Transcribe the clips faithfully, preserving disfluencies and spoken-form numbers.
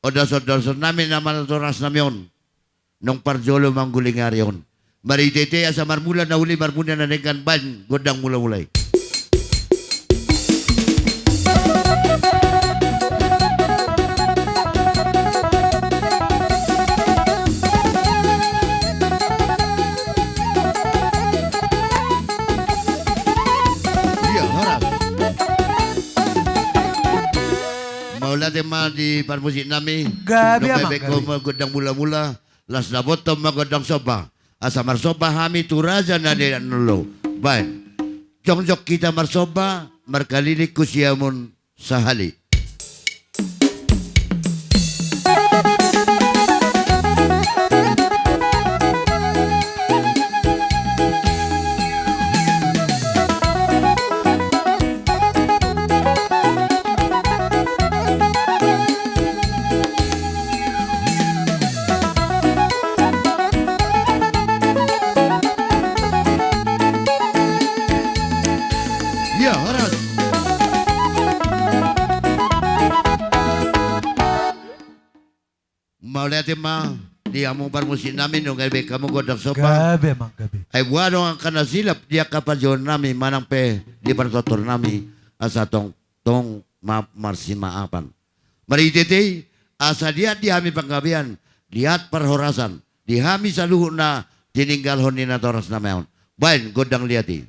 ondoson-ondosonnami na manatorasnami on, nang parjolo mangguling ari on. Marhite-hite i asa marmula na uli marmuna na denggan, baen gondang mula-mula i. Ia, horas. Mauliate ma di parmusiknami. Gabe, nunga amang, dibaen ho ma gondang mula-mula. Laos dapothon ma gondang somba, asa marsomba hami tu raja na di na lolo. Baen. Jongjong hita marsomba, markalilingku siamun sahali. Ia, horas. Mauliate ma di hamu parmusiknami, nunga dibaen hamu gondang somba. Gabe, amang, gabe. Ai boha do angka na silap di angka panjouonnami manang pe di partortornami, asa tong tong ma-, marsimaafan. Marhite-hite i, asa liat di hami panggabean, liat parhorasan di hami saluhutna tininggalhon ni natorasnami on. Baen gondang liat i.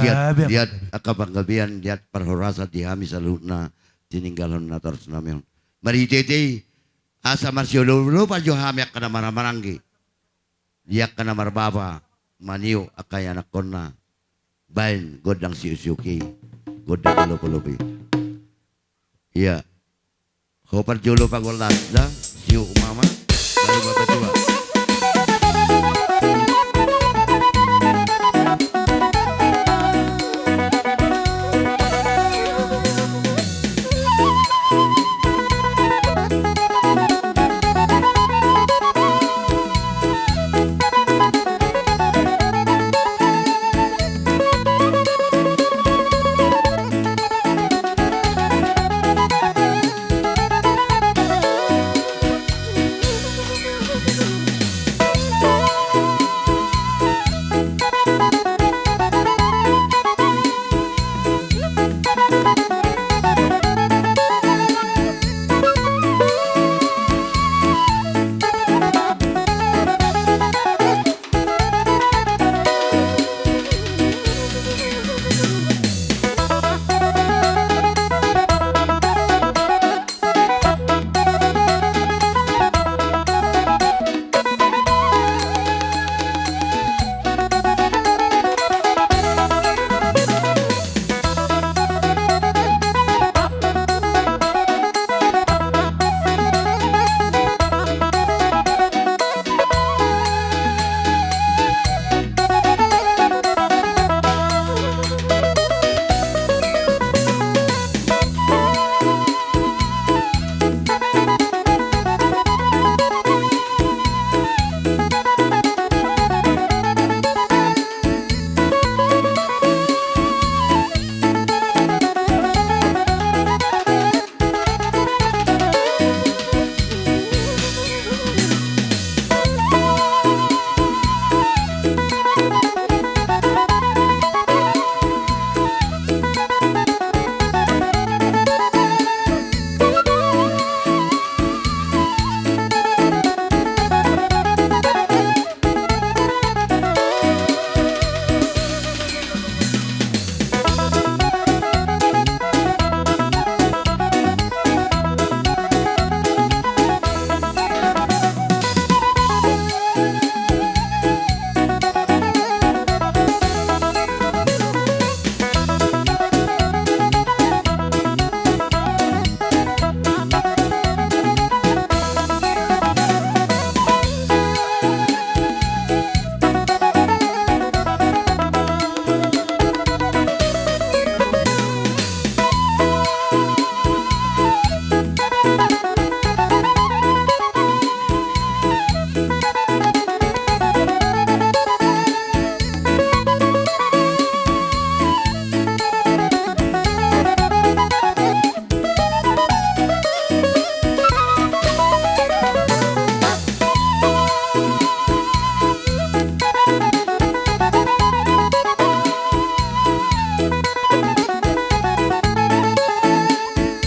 Liat, liat angka panggabean, liat parhorasan di hami saluhutna tininggalhon natorasnami on. Marhitehite i asa marsiolopolopan jo hami angka na marhahamaranggi, di angka na marbapa, manihut angka ianakhonna baen gondang siuksiuk i, gondang olopolop i. Ia. Ho parjolo pangollas da, siuk mama, baru bapatua.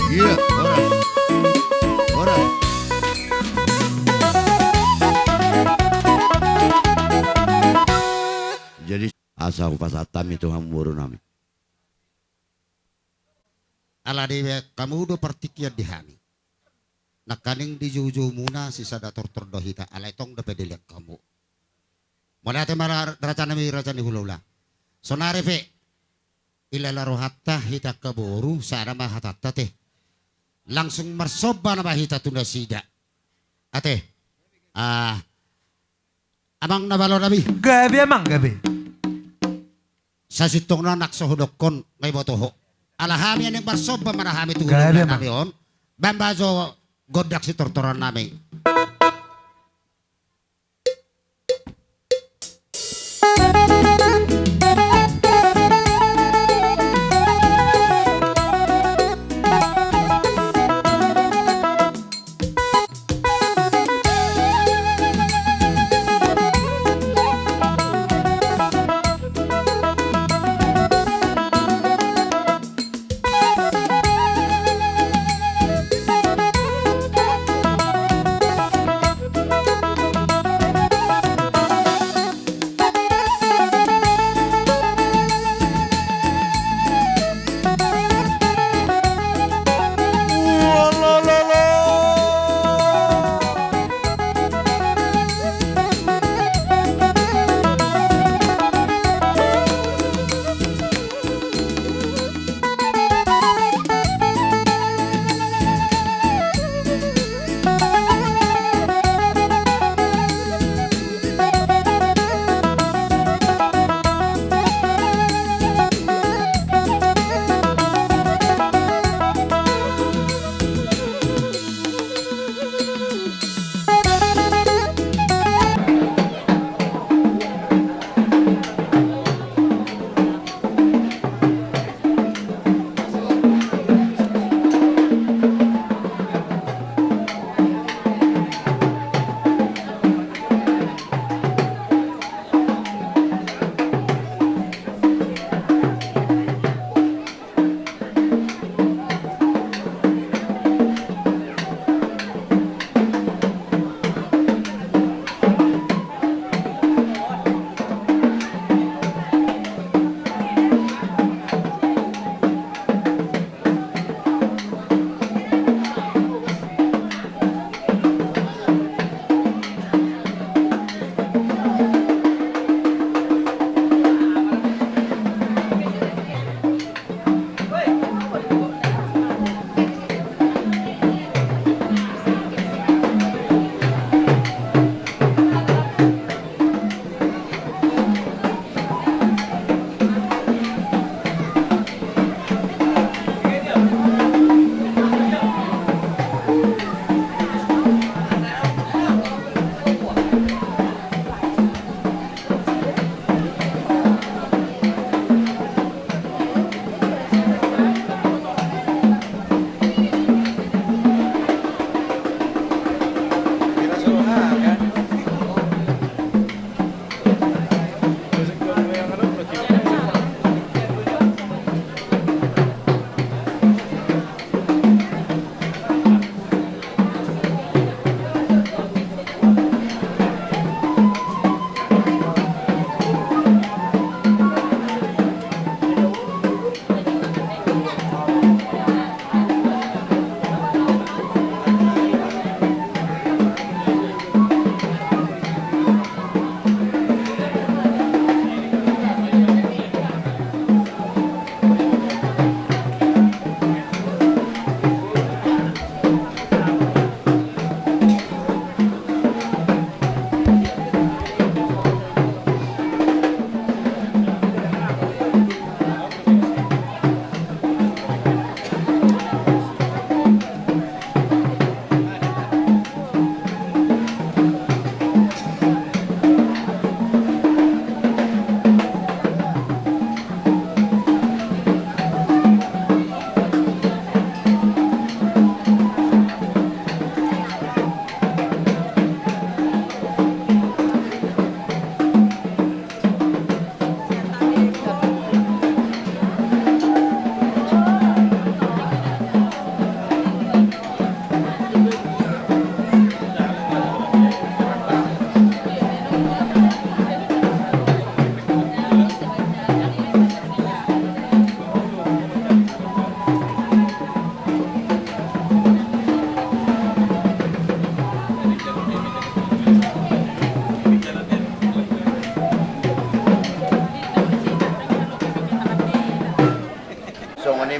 Ia, horas. Horas. Jadi, asa hupasahat hami tu hamu boru nami. Ala dibaen hamu do partingkian di hami. Nangkaning di joujoumuna sisada tortor do hita, alai tong dope dilehon hamu. Mauliate ma raja nami, raja ni hulahula. Sonari pe ilala rohanta hita angka boru, sada ma hatanta te. Langsung marsomba nama hita tu nasida. Ate. Ah, amang na balo nami. Gabe amang, gabe. Sasintongna nang so hudokkon nga iboto ho. Ala hami naeng marsomba ma hami tu hulahula nami on. Baen ma jo gondang sitortoran nami.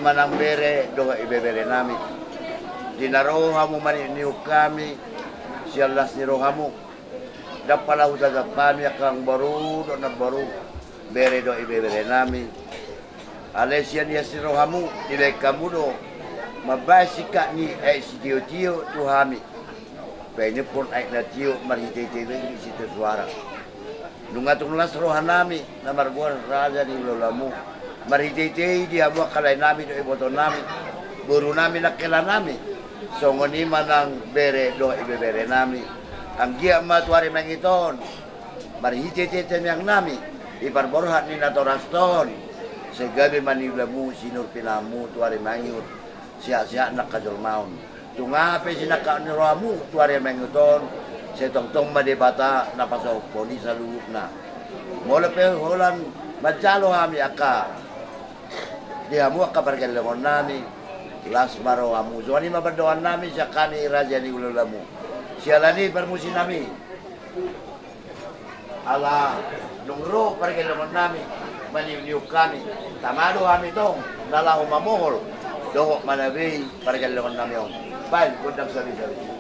Nang bere dohot ibebere nami, di na ro hamu maniukniuk hami sian las ni rohamu, ndang pala hujajap hami angka namboru dohot namboru, bere dohot ibebere nami. Alai sian ias ni rohamu dibaen hamu do mambaen singkat ni aek sitiotio tu hami. Baen pun aek na tio marhitehite i sitio suara. Nunga tung las rohanami na margoar raja ni hulahulamu, marhitehite i di hamu angka laenami dohot ibotonnami, borunami nangkininami. Songon i ma nang bere dohot ibebere nami. Anggiat ma tu ari mangihuthon marhitehite tangiangnami, di parborhat ni natorasta on, sai gabe ma niulamu sinur pinahanmu tu ari mangihut, sehat-sehat nangkin jolma on. Tung aha pe sinangkap ni rohamu tu ari mangihut on, sai tongtong ma Debata na pasahathon i saluhutna. Molo pe holan manjalo hami angka di hamu angka pargellengonnami, las ma rohamu. Songon i ma pandohannami sian hami raja ni hulahulamu. Siala ni i parmusinami, ala dung ro pargellengonnami maniukniuk hami, tama do hami tong na laho mamohol dohot manabei pargellengonnami on. Baen gondang sabi-sabi.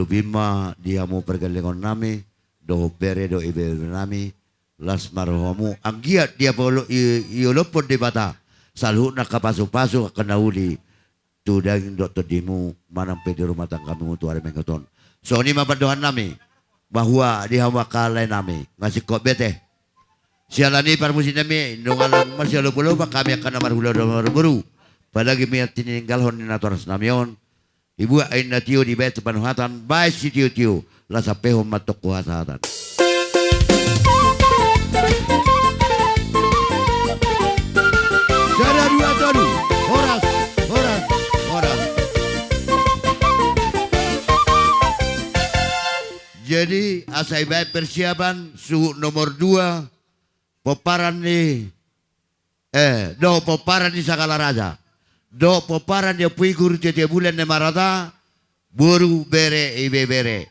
Bima di hamu pargellengonnami, dohot bere dohot ibebere nami, las ma rohamu, anggiat diapolo-, i-, iolophon Debata saluhutna angka pasupasu, angka na uli tu daging dohot tondimu, manang pe di rumah tanggamu tu ari mangihut on. Songon i ma pandohannami, bahwa di hamu angka laenami, nga singkop bete. Siala ni i parmusiknami, nunga lang masiolopolopan hami angka na marhula dohot marboru, apalagi mian tininggalhon ni natorasnami on, dibuat aek na tio, dibaen tu panuhatan, baen sitiotio, laos ampehon ma antong tu hasahatan. Sada dua tolu, horas, horas, horas. Jadi, asa dibaen persiapan, suhut nomor dua, pomparan ni, eh, dohot pomparan ni Sagala Raja. Dohot pomparan ni Ompu Igur, Tiotio Bulan ni Marata, boru, bere, ibebere.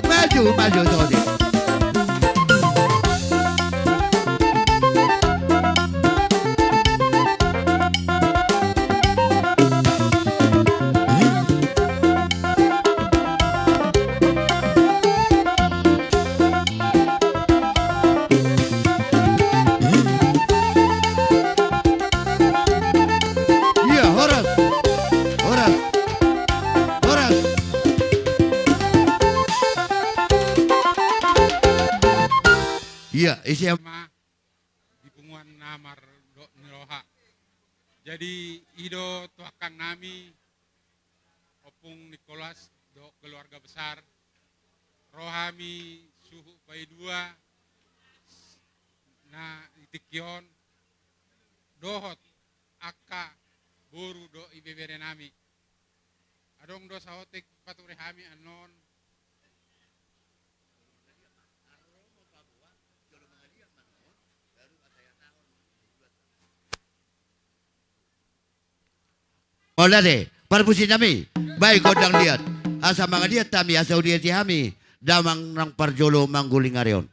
Maju, maju, Tony. Iya, horas. Horas. Horas. Iya, isi am- Ma di punguan na mardok ni roha. Jadi, i do tu angkang nami, Ompung Nikolas dohot keluarga besar, ro hami suhut paidua na di tingki on, dohot angka boru dohot ibebere nami. Adong do saotik pature hami annon. Olo ate, parmusiknami, baen gondang liat. Asa mangaliat hami, asa huliati hami damang nang parjolo mangguling ari on.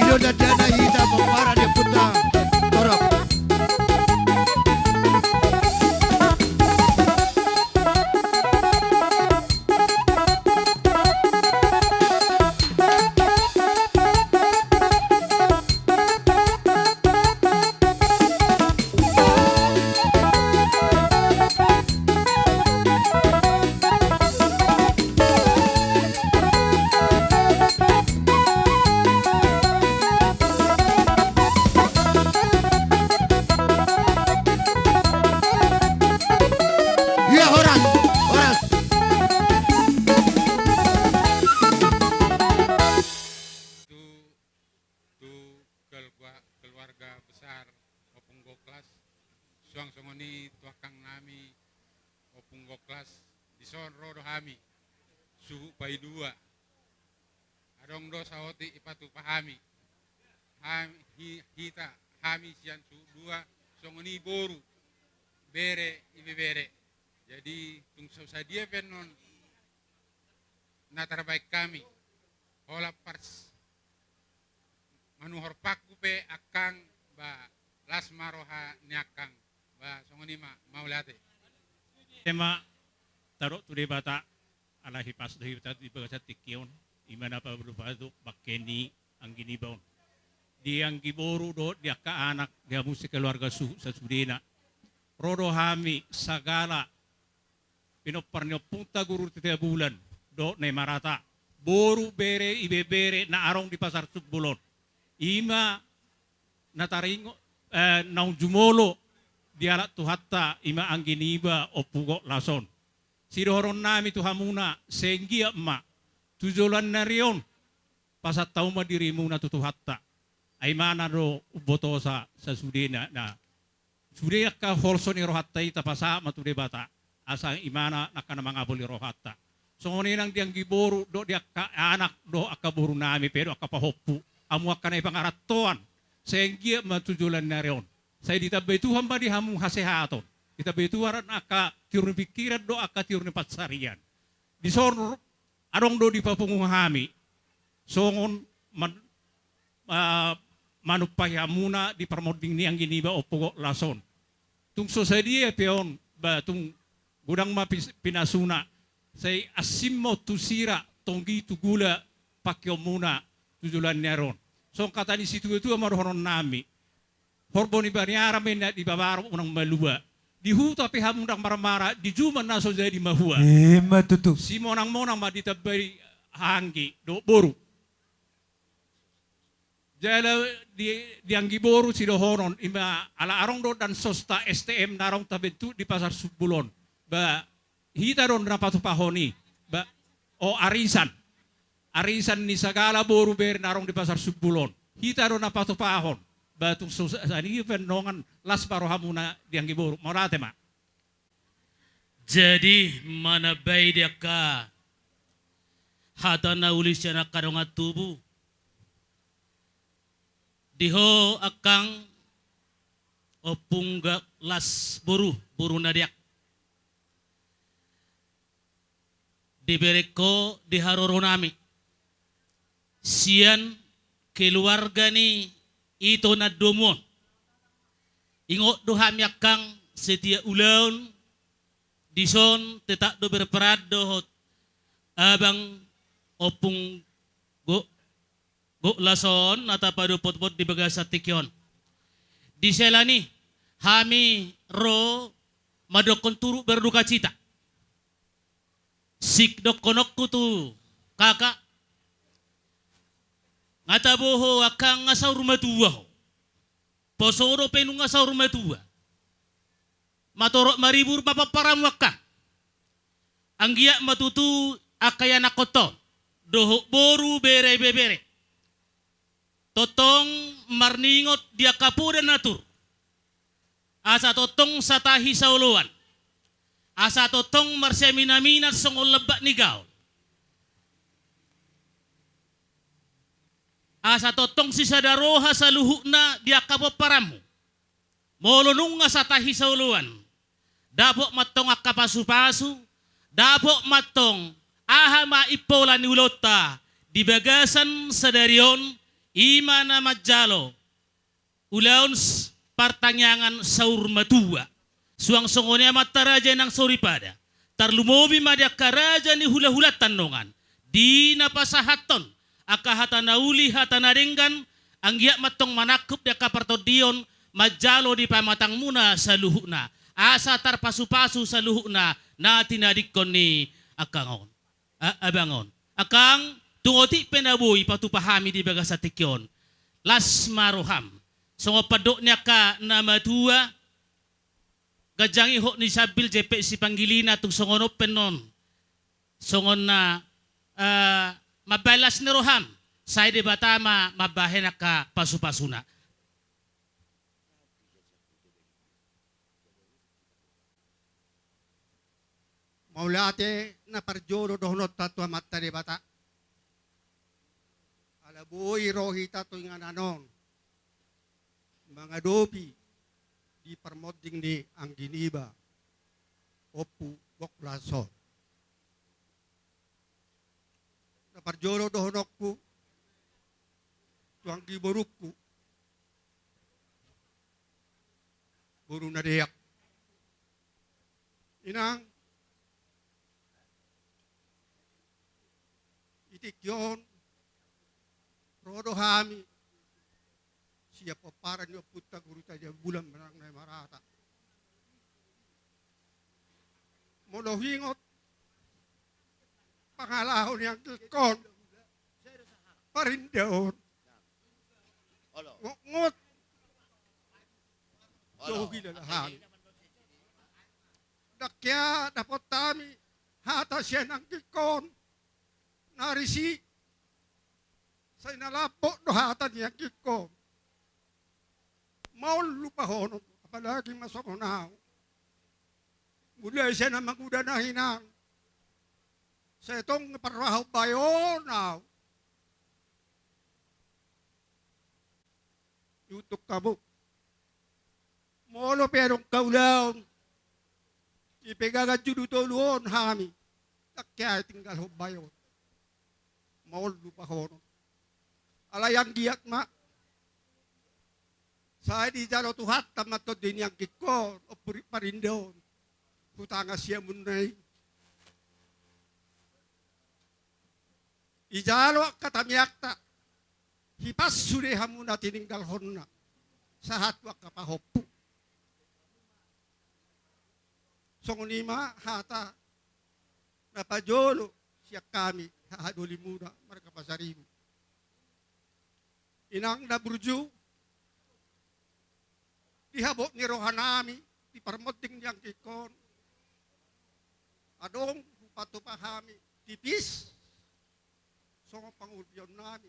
Dio na dia na hita pomparan ni ompunta Torop. Ia, horas, horas. Tu, tu kelua-, keluarga besar Ompung Goklas, suang songon i tu angkang nami Ompung Goklas, dison ro do hami, suhut paidua. Adong do saotik dipatupa hami. Hami, hi-, hita, hami sian suhut dua, songon i boru, bere, ibebere. Jadi, tung so sadia pe annon na tarbaen hami. Holan pars-, manuhor pangku pe angkang, ba las ma roha ni angkang. Ba songon i ma, mauliate. Ema, tadok tu Debata, ala hipas do hita di bagasan tingki on, i ma na padopadopan bangke ni anggi niba on. Di anggi boru dohot di angka anak, di hamu sekeluarga suhut sasudena. Ro do hami sagala pinompar ni ompunta Guru Sitabulan dohot na i marata, boru, bere, ibebere na adong di Pasar Sumbul on. I ma na taringot, eh, naung jumolo dialap Tuhanta, i ma anggi niba Ompu Goklas on. Sidohonon nami tu hamuna, sai anggiat ma tu joloan ni ari on pasahat hamu ma dirimuna tu Tuhanta. Ai i ma na do umbotosa sasudena, na sude angka holso ni rohanta i tapasahat ma tu Debata, asa i ma na angka na mangapuli rohanta. Songon i nang di anggi boru dohot di angka anak dohot angka boru nami pe dohot angka pahompu, hamu angka na di pangarantoan, sai anggiat ma tu joloan ni ari on, sai ditambai Tuhan ma di hamu hasehaton, ditambai Tuhan angka tiur ni pingkiran dohot angka tiur ni pansarian. Dison adong do dipapungu hami songon man-, ah, manumpahi hamuna di parmonding ni anggi niba Ompu Goklas on. Tung so sadia pe on, ba tung godang ma pis-, pinasuna, sai ansim ma on tu sira, tonggi tu gula pangkeonmuna tu joloan ni ari on. Songon hata ni situatua ma dohonon nami: Horbo ni baniara ma inna di babaru unang malua. Di huta pe hamu ndang marmara, di juma na so jadi mahua. I ma tutu. Simonangmonang ma ditambai anggi dohot boru. Jala di, di anggi boru sidohonon, i ma ala adong do dansosta S T M na adong tabentuk di Pasar Sumbul on. Ba hita do na patupahon i, ba, o, arisan. Arisan ni sagala boru bere na adong di Pasar Sumbul on, hita do na patupahon. Ba tung so sa-, sadia pe annon, las ma rohamuna di anggi boru. Mauliate ma. Jadi, manambai di angka hata na uli sian angka dongan tubu, di ho angkang Ompung Goklas boru, boru na diak. Dibereng ho di haroro nami sian keluarga ni ito na domu on. Ingot do hami angkang setiap ulaon dison tetap do berperan dohot abang Ompung Go-, Goklas on na tapadophon di bagasan tingki on. Di sela ni i hami ro mandokhon turut berdukacita. Singkop dohononku tu kakak, nga tabo ho angkang nga saur matua ho. Poso dope nunga saur matua. Matorop maribur ma pomparanmu angkang. Anggiat ma tutu angka ianakhonta on dohot boru, bere, ibebere, tongtong marningot di angka poda na tur, asa tongtong satahi saoloan, asa tongtong marsiaminaminan songon lambak ni gaol, asa tongtong sisada roha saluhutna di angka pomparanmu. Molo nunga satahi saoloan, dapot ma antong angka pasupasu, dapot ma antong aha ma impola ni ulaonta di bagasan sadari on, I ma na manjalo ulaon s-, partangiangan saur matua. Suang songon i amanta raja, inang soripada. Tarlumobi ma di angka raja ni hulahulanta nongan, di na pasahathon angka hata na uli, hata na denggan, anggiat ma antong manangkup di angka partondion, manjalo di pamatangmuna saluhutna, asa tarpasupasu saluhutna na tinadingkon ni angka on. A-, abang on. Angkang, tung otik pe na boi patupa hami di bagasan tingki on. Las ma roham. Songon pandok ni angka na matua, ganjang ihot ni sambil jempek sipanggilina, tung songon on pe non. Songon na, eh, mambahen las ni roham, sai Debata ma mambahen angka pasupasuna. Mauliate na parjolo dohononta tu Amanta Debata. Ala boi ro hita tu inganan on mangadopi di parmonding ni anggi niba, Ompu Gok Las on. Na parjolo dohononku tu anggi borungku, boru na deak. Inang, di tingki on ro do hami sian pomparan ni ompunta Guru Tajabulan manang Nai Marata. Molo huingot pangalaho ni anggingkon, Parindaon, ngotngot do huhilala hami. Ndang hea dapot hami hata sian anggingkon na risi, sai na lambok do hata ni anggingkon. Maol lupahonon, apalagi ma songon au. Mulai sian na manguda na hinan, sai tong parrohahon bae on au. Iutuk hamu. Molo pe adong haulaon, dipegangan julu tolu on hami, ndang hea tinggalhon bae on. Maol lupahonon. Alai anggiat ma sai dijalo Tuhanta ma tondi ni anggingkon, Ompu Parindaon, tu tangan siamunna i. Dijalo angka tangiangta, hipas sude hamu na tininggalhonna, sahat tu angka pahompu. Songon i ma hata na parjolo sian hami hahadolimuna marga Pasaribu. Inang na burju, di habot ni rohanami, di parmonding ni anggingkon, adong hupatupa hami, tipis songon pangurupionnami.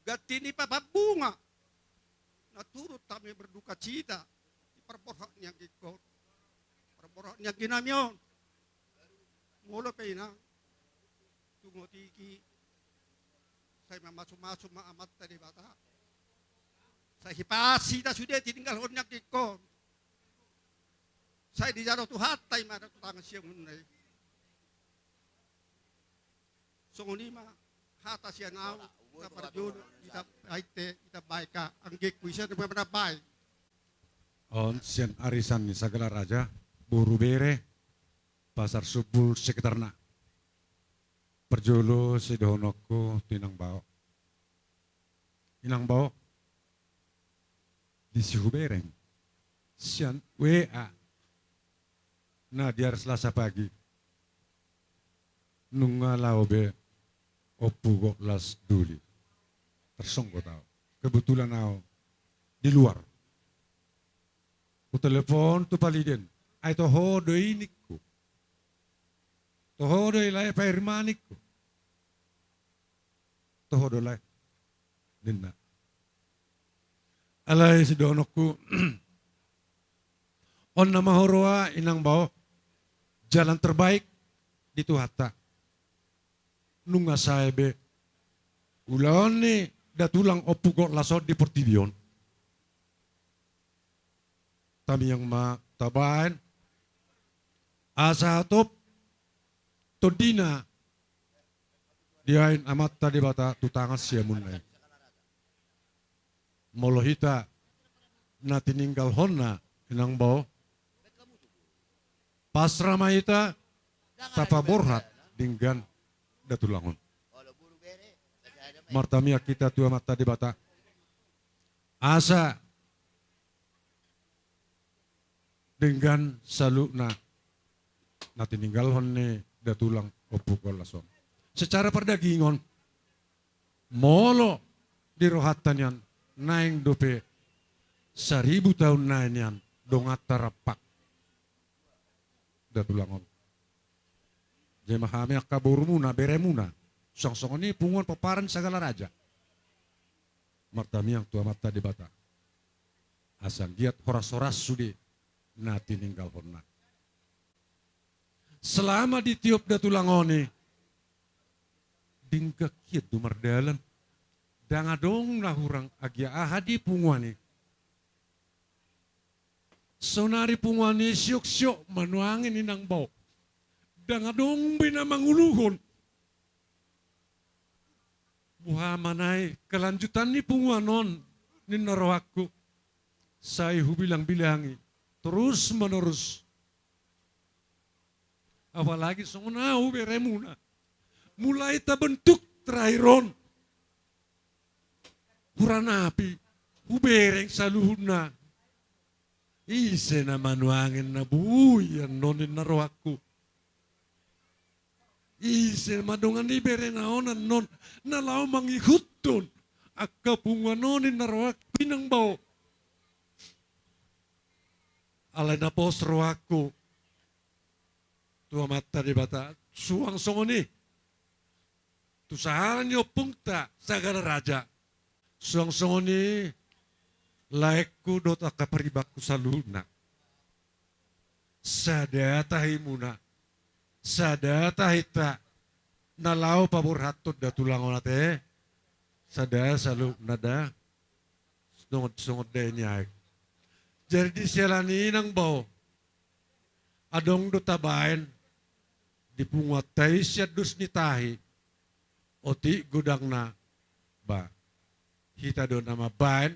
Ganti ni papan bunga na turut hami berdukacita di parborhat ni anggingkon, parborhat ni angginami on. Molo pe inang, tung otik i, sai mamasumasu ma Amanta Debata. Sai hipas hita sude tininggalhon ni anggingkon. Sai dijalo Tuhanta i ma tu tangan siamunna i. Songon i ma hata sian au na parjolo, ditambai, ditambai angka anggingku, ise na manambai. On sian arisan ni Sagala Raja, boru bere, Pasar Sumbul, sekitarna. Parjolo sidohononku tu inang bao. Inang bao, disi hubereng sian W A na di ari Selasa pagi, nunga laho be Ompu Gok Las doli. Tarsonggot au. Kebetulan au di luar. Hutelepon tu Paliden. Ai toho do i ningku. Toho do i lae, Pa Irma ningku. Toho do lae, ninna. Alai sidohononku, on nama huroha inang bao, jalan terbaik di Tuhanta. Nunga sae be ulaon ni datulang Ompu Gok Las on di portibi on. Tamiang ma tabaen asa hatop tondina dibaen Amanta Debata tu tangan siamunna i. Molo hita na tininggalhonna, inang bao, pasrah ma hita tapaborhat denggan datulang on. Martamiang hita tu Amanta Debata asa denggan saluhutna na tininggalhon ni datulang Ompu Gollas on. Secara pardagingon, molo di rohanta nian, naeng dope saribu taon nai nian donganta rampak datulang on. Jadi ma hami angka borumuna, beremuna, suang songon i punguan pomparan Sagala Raja, martamiang tu Amanta Debata asa anggiat horas-horas sude na tininggalhonna. Selama ditiop datulang on i, denggan hian do mardalan. Ndang adong na hurang agia aha di punguan i. Saonari punguan i siok-siok ma nuaeng, inang bao. Ndang adong be na manguluhon. Boha ma nai kelanjutan ni punguan on, ninna rohangku. Sai hubilang-bilangi terus menerus. Apalagi songon ahu beremuna. Mulai tabentuk terakhir on, huranapi hubereng saluhutna. Ise nama nuaeng na boi annon, ninna rohangku. Ise ma dongan ni berena on annon na laho mangihuthon angka punguan on, ninna rohangku, inang bao. Alai na pos rohangku tu Amanta Debata, suang songon i tu sahala ni ompungta Sagala Raja, suang songon i laengku dohot angka paribanku saluhutna. Sada tahi muna, sada tahi ta na laho paborhathon datulang on, ate. Sada saluhutna da. Songon, songon da i niaek. Jadi di siala ni i, inang bao, adong do tabaen di punguanta i sian dos ni tahi, otik godangna, ba, hita do na mambaen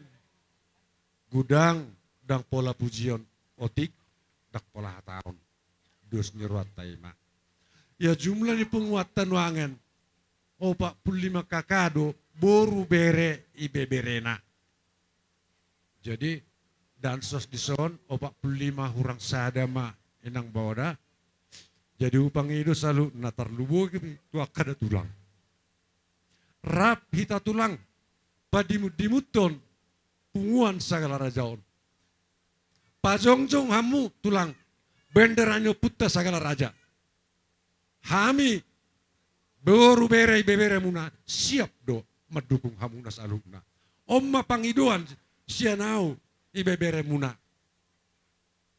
godang ndang pola pujion, otik ndang pola hataon. Dos ni rohanta i ma. Ia jumlah ni punguanta nuaeng opat pulu lima K K do, boru, bere, ibeberena. Jadi, bansos dison opat pulu lima hurang sada ma, inang bao da. Jadi, hupangido saluhutna, tarlumobi tu angka datulang. Rap hita tulang, padimun-dimunhon punguan Sagala Raja on. Pajongjong hamu tulang, bendera ni ompunta Sagala Raja. Hami, boru, bere, ibeberemuna, siap do mandukung hamuna saluhutna. On ma pangidoan sian ahu, ibeberemuna.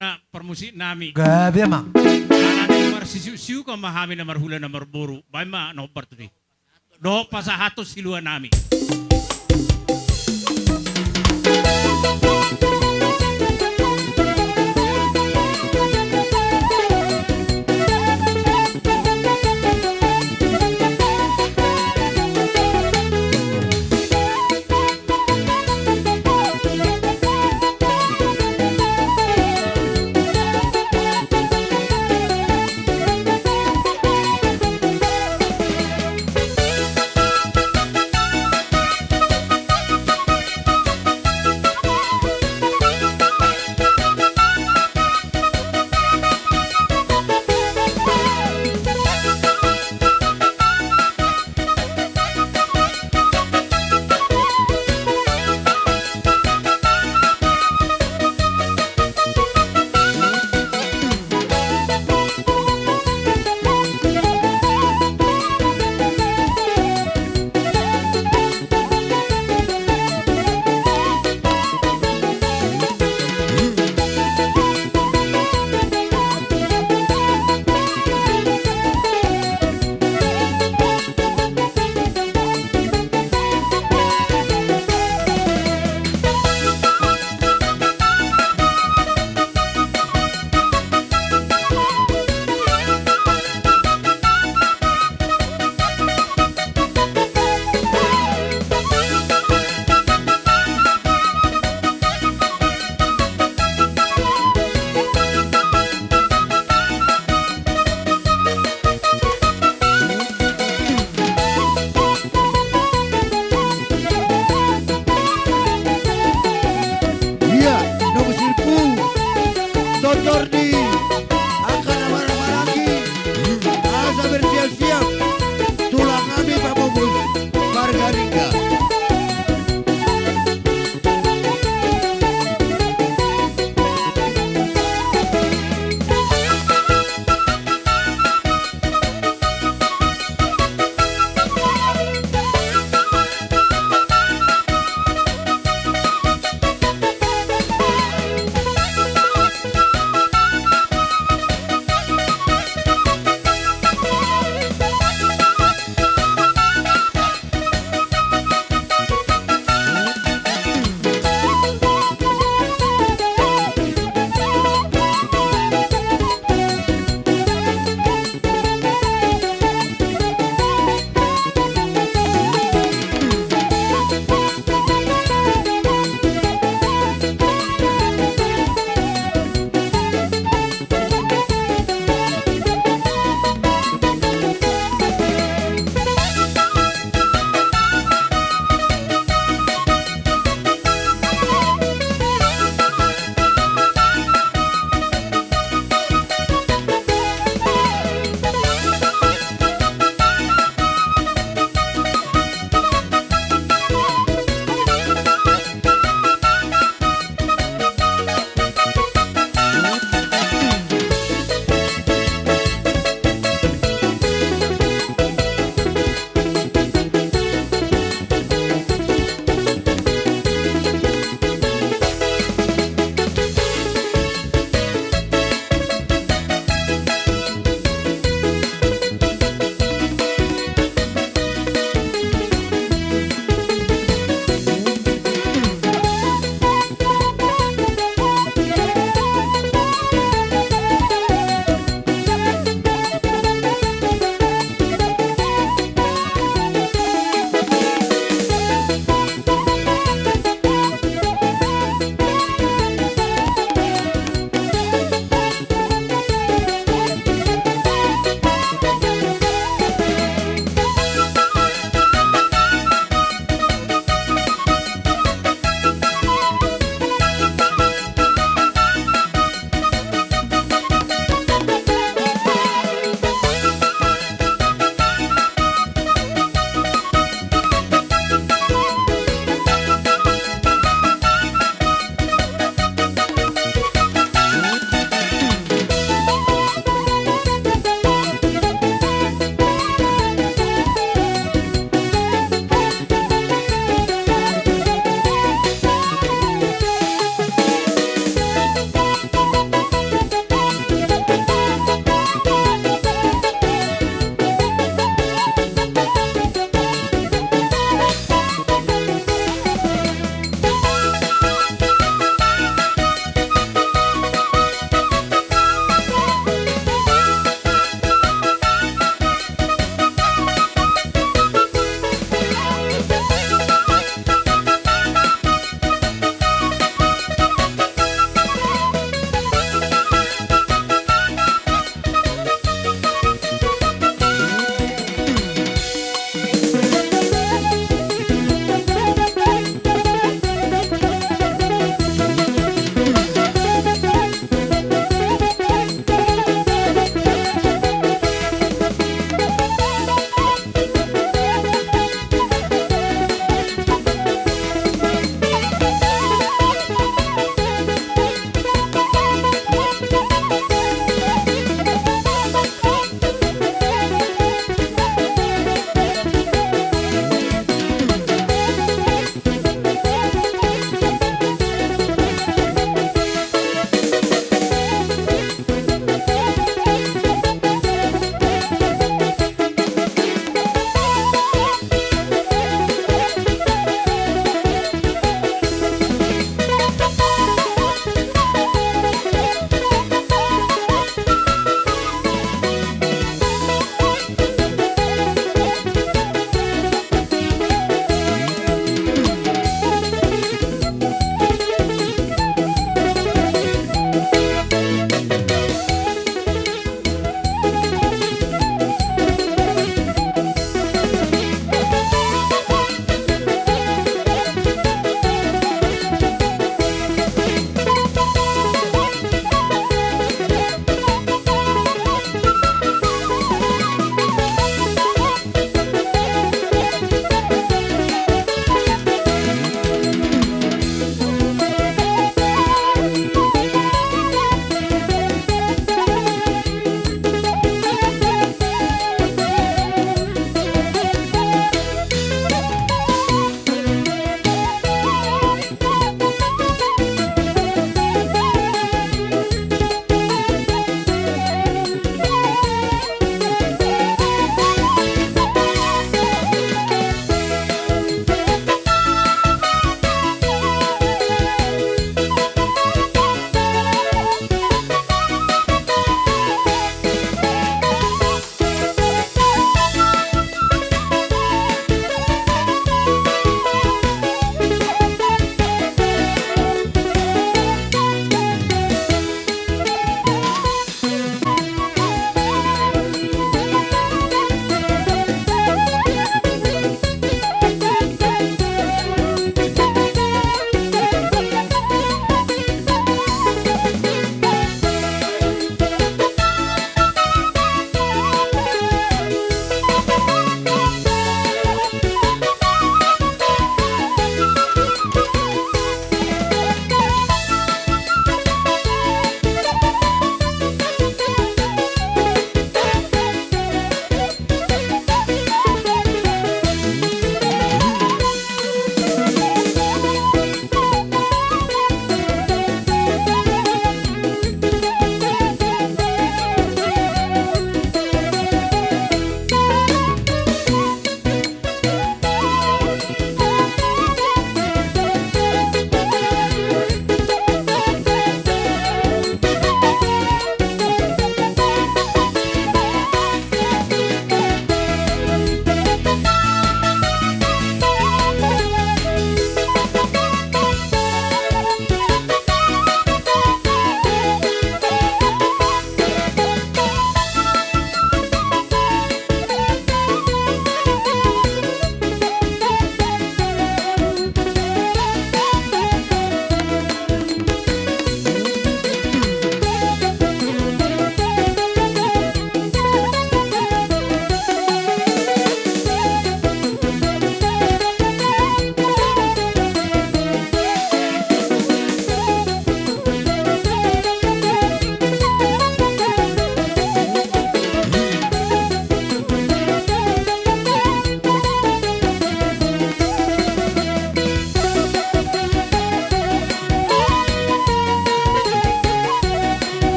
Na parmusik nami. Gabe, amang. Ala ni marsisiuk-siuk ma hami na marhula na marboru. Baen ma na hombar tutu i. Dohot pasahathon silua nami.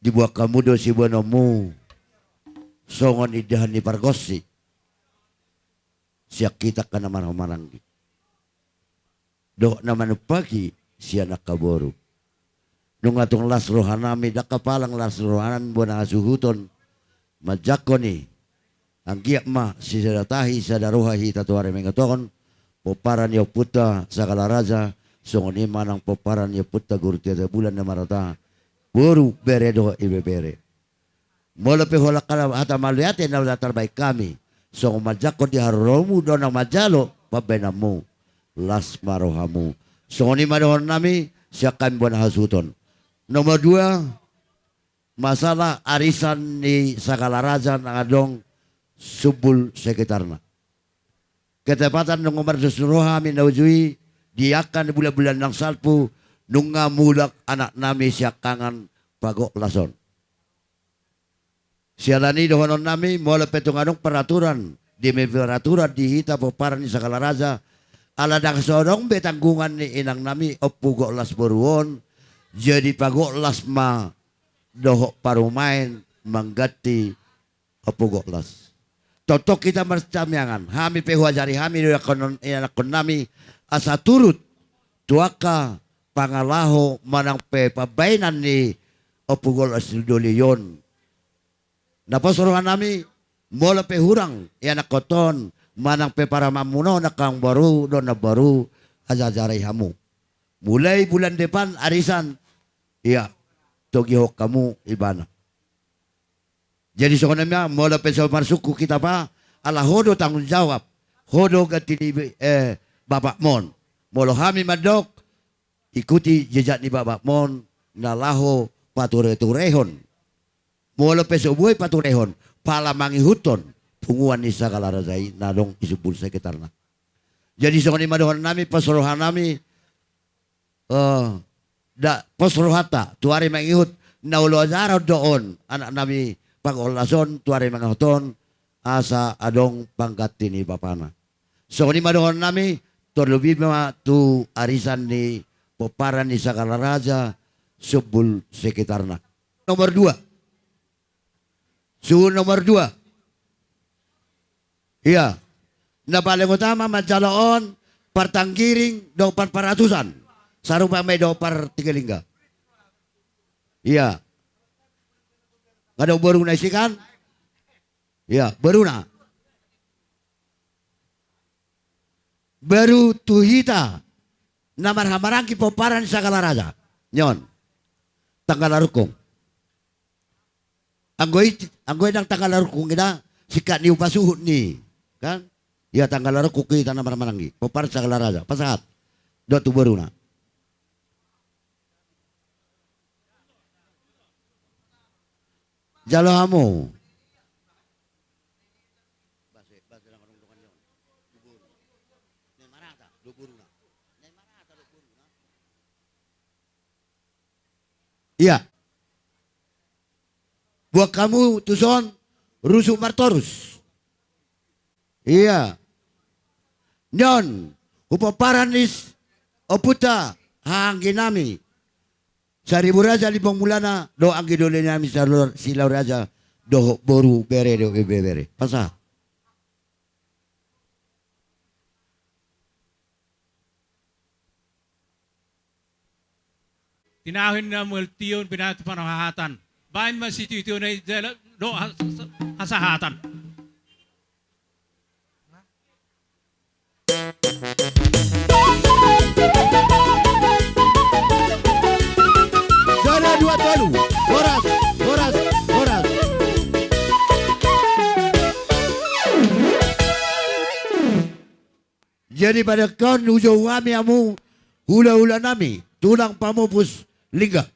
Diboan hamu do siboanonmu songon indahan ni pargonsi sian hita angka na marhahamaranggi dohot na manumpahi sian angka boru. Nunga tung las rohanami, ndang palang las rohanami bona hasuhuton manjangkon i. Anggiat ma sisada tahi sada roha hita tu ari mangihuthon pomparan ni ompunta Sagala Raja, songon i ma nang pomparan ni ompunta Guru Tiatibulan na marhata boru, bere dohot ibebere. Molo pe holan hata mauliate na tarbahen hami songon manjangkon di haroromu do na manjalo pambahenanmu, las ma rohamu. Songon i ma dohononnami sian hami bona hasuhuton. Nomor dua, masalah arisan ni Sagala Raja na adong Sumbul sekitarna. Ketepatan nunga mardos roha hami na uju i, di angka bulan-bulan na salpu nunga mulak anaknami siangkangan Pagoklas on. Siala ni i dohononnami, molo pe tung adong peraturan, demi peraturan di hita pomparan ni Sagala Raja, ala ndang so adong be tanggungan ni inangnami Ompu Goklas boru on, jadi Pagoklas ma dohot parumaen mangganti Ompu Goklas. Tongtong hita marsitamiangan, hami pe huajari hami do ianakkon, ianakkonnami asa turut tu angka pangalaho manang pe pambahenan ni Ompu Goklas doli on. Na pos rohanami, molo pe hurang ianakkonta on manang pe parumaenmuna on angka namboru dohot namboru, ajarai hamu. Mulai bulan depan arisan, ia, togihon hamu ibana. Jadi songon i ma, molo pe so marsungkun hita, pa, ala ho do tanggung jawab, ho do ganti ni, eh, bapakmon. Molo hami mandok, ikuti jejak ni bapakmon na laho patureturehon. Molo pe so boi paturehon, pala mangihuthon punguan ni Sagala Raja i na adong di Sumbul sekitarna. Jadi songon i ma dohononnami, pos rohanami, eh, da, pos rohanta tu ari mangihut, na olo ajaran do on anaknami Pagoklas on tu ari mangihut on, asa adong pangganti ni bapana. Songon i ma dohononnami, terlebih ma tu arisan ni pomparan ni Sagala Raja Sumbul sekitarna. Nomor dua. Suhut nomor dua. Ia. Na paling utama manjalo on partanggiring dohot parparatusan. Sarupa ma i dohot partinggalingga. Ia. Nga dohot boruna disi kan? Ia, boruna. Baru tu hita na marhahamaranggi pomparan ni Sagala Raja. Nion. Tanggal arungkung. Anggo i, anggo i ndang tanggal arungkung i da, singkat ni upa suhut ni, kan? Ia tanggal arungkung hita na marhahamaranggi pomparan Sagala Raja. Pasahat. Dohot tu boruna. Jalo hamu. Ia. Boan hamu tuson rusuk martorus. Ia. Nion, hu pomparan ni ompunta, hahaangginami Saribu Raja Limbong Mulana, dohot anggi dolinami Silau-, Silau Raja, dohot boru, bere dohot ibebere. Pasahat. Tinahu ni na mual tion, binahen tu panahatan. Baen ma sitiotio na i jala dohot has-, has-, hasahatan. Sada, dua, tolu. Horas, horas, horas. Jadi padanhon hujou hami hamu hulahulanami, tulang pamupus lingga.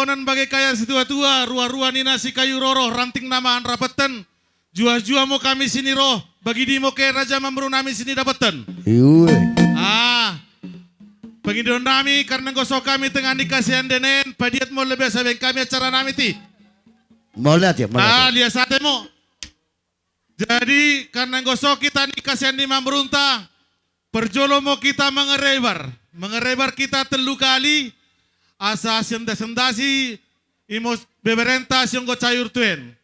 onan bage kayan situa-tua, rua-rua ni na sikayu roro, ranting na mangan rapetan. Jua-jua mo kami sini ro, bagidi mo ke raja mamboru nami sini dapetan. Iue. Ah, pangidoan nami, karna gosok hami tengah ni kasian denen, padiat mo lebe saben kami acara nami ti. Mauliate, mauliate. Ah, lias ate mo. Jadi, karna gosok hita ni kasian ni mamborunta, parjolo mo hita mangarebar. Mangarebar hita tellu kali, asa siandasandasi, imos beberenta sionggo cayur tuen.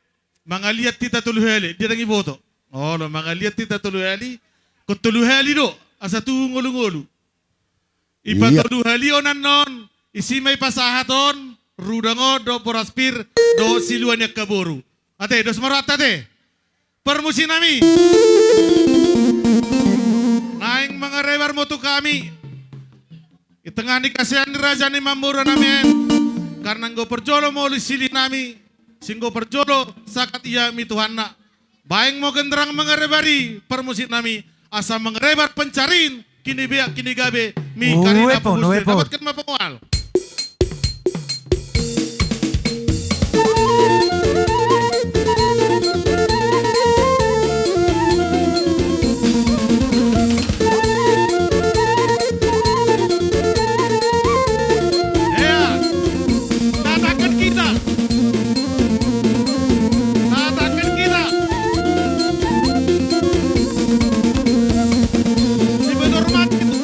Mangaliat hita tolu hali, dia dang iboto. Olo, mangaliat hita tolu hali, ko tolu hali do, asa tu ngolu-ngolu. Iya. Ipatolu hali onan non, isi ma ipasahat on, rudang on, dohot boras pir, dohot silua ni angka boru. Ate, dos ma rohanta ate. Parmusik nami. Naeng mangarebar mo tu hami. Di tengah ni kasian ni raja ni mamboru nami. Karna anggo parjolo molo silih nami. Singgo parjolo sakat ia mi Tuhanna. Baen mo genderang mangarebari parmusik nami, asa mangarebar pancarian, kini beak, kini gabe, mi karina uepon, pupus uepon. Dapatkan ma pangual. Ya, datangkan kita. Datangkan kita. Si Bedor mati itu.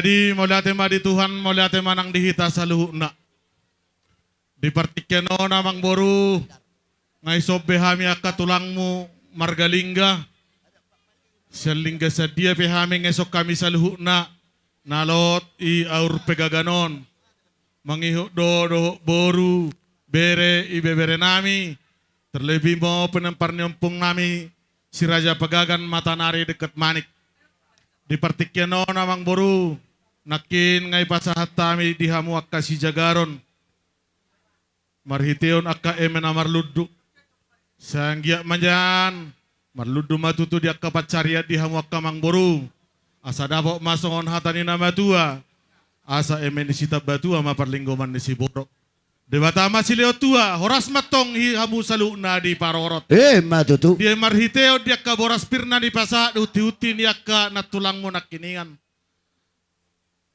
Jadi mauliate ma di Tuhan, mauliate ma nang di hita saluhutna. Di partingkian on amang boru, nga ison be hami angka tulangmu marga Lingga. Sian Lingga sadia pe hami nga ison hami saluhutna na lot i aur pegagan on. Mangihut do dohot boru, bere, ibebere nami, terlebih mo penempar ni ompung nami, si Raja Pegagan Matanari Deket Manik. Di partingkian on amang boru, nangkin nga ipasahat hami di hamu angka sijagaron. Marhiteon angka eme na marlundu. Sai anggiat ma nian marlundu ma tutu di angka pansarian di hamu angka amang boru. Asa dapot ma songon hata ni na matua. Asa eme ni sitambatua ma parlinggoman ni siborok. Debata ma silehon tua, horas ma antong di hamu saluhutna diparorot. Ima tutu. Dia marhiteon di angka boras pir na dipasahat di hunti-hunti ni angka nantulangmu nangkiningan.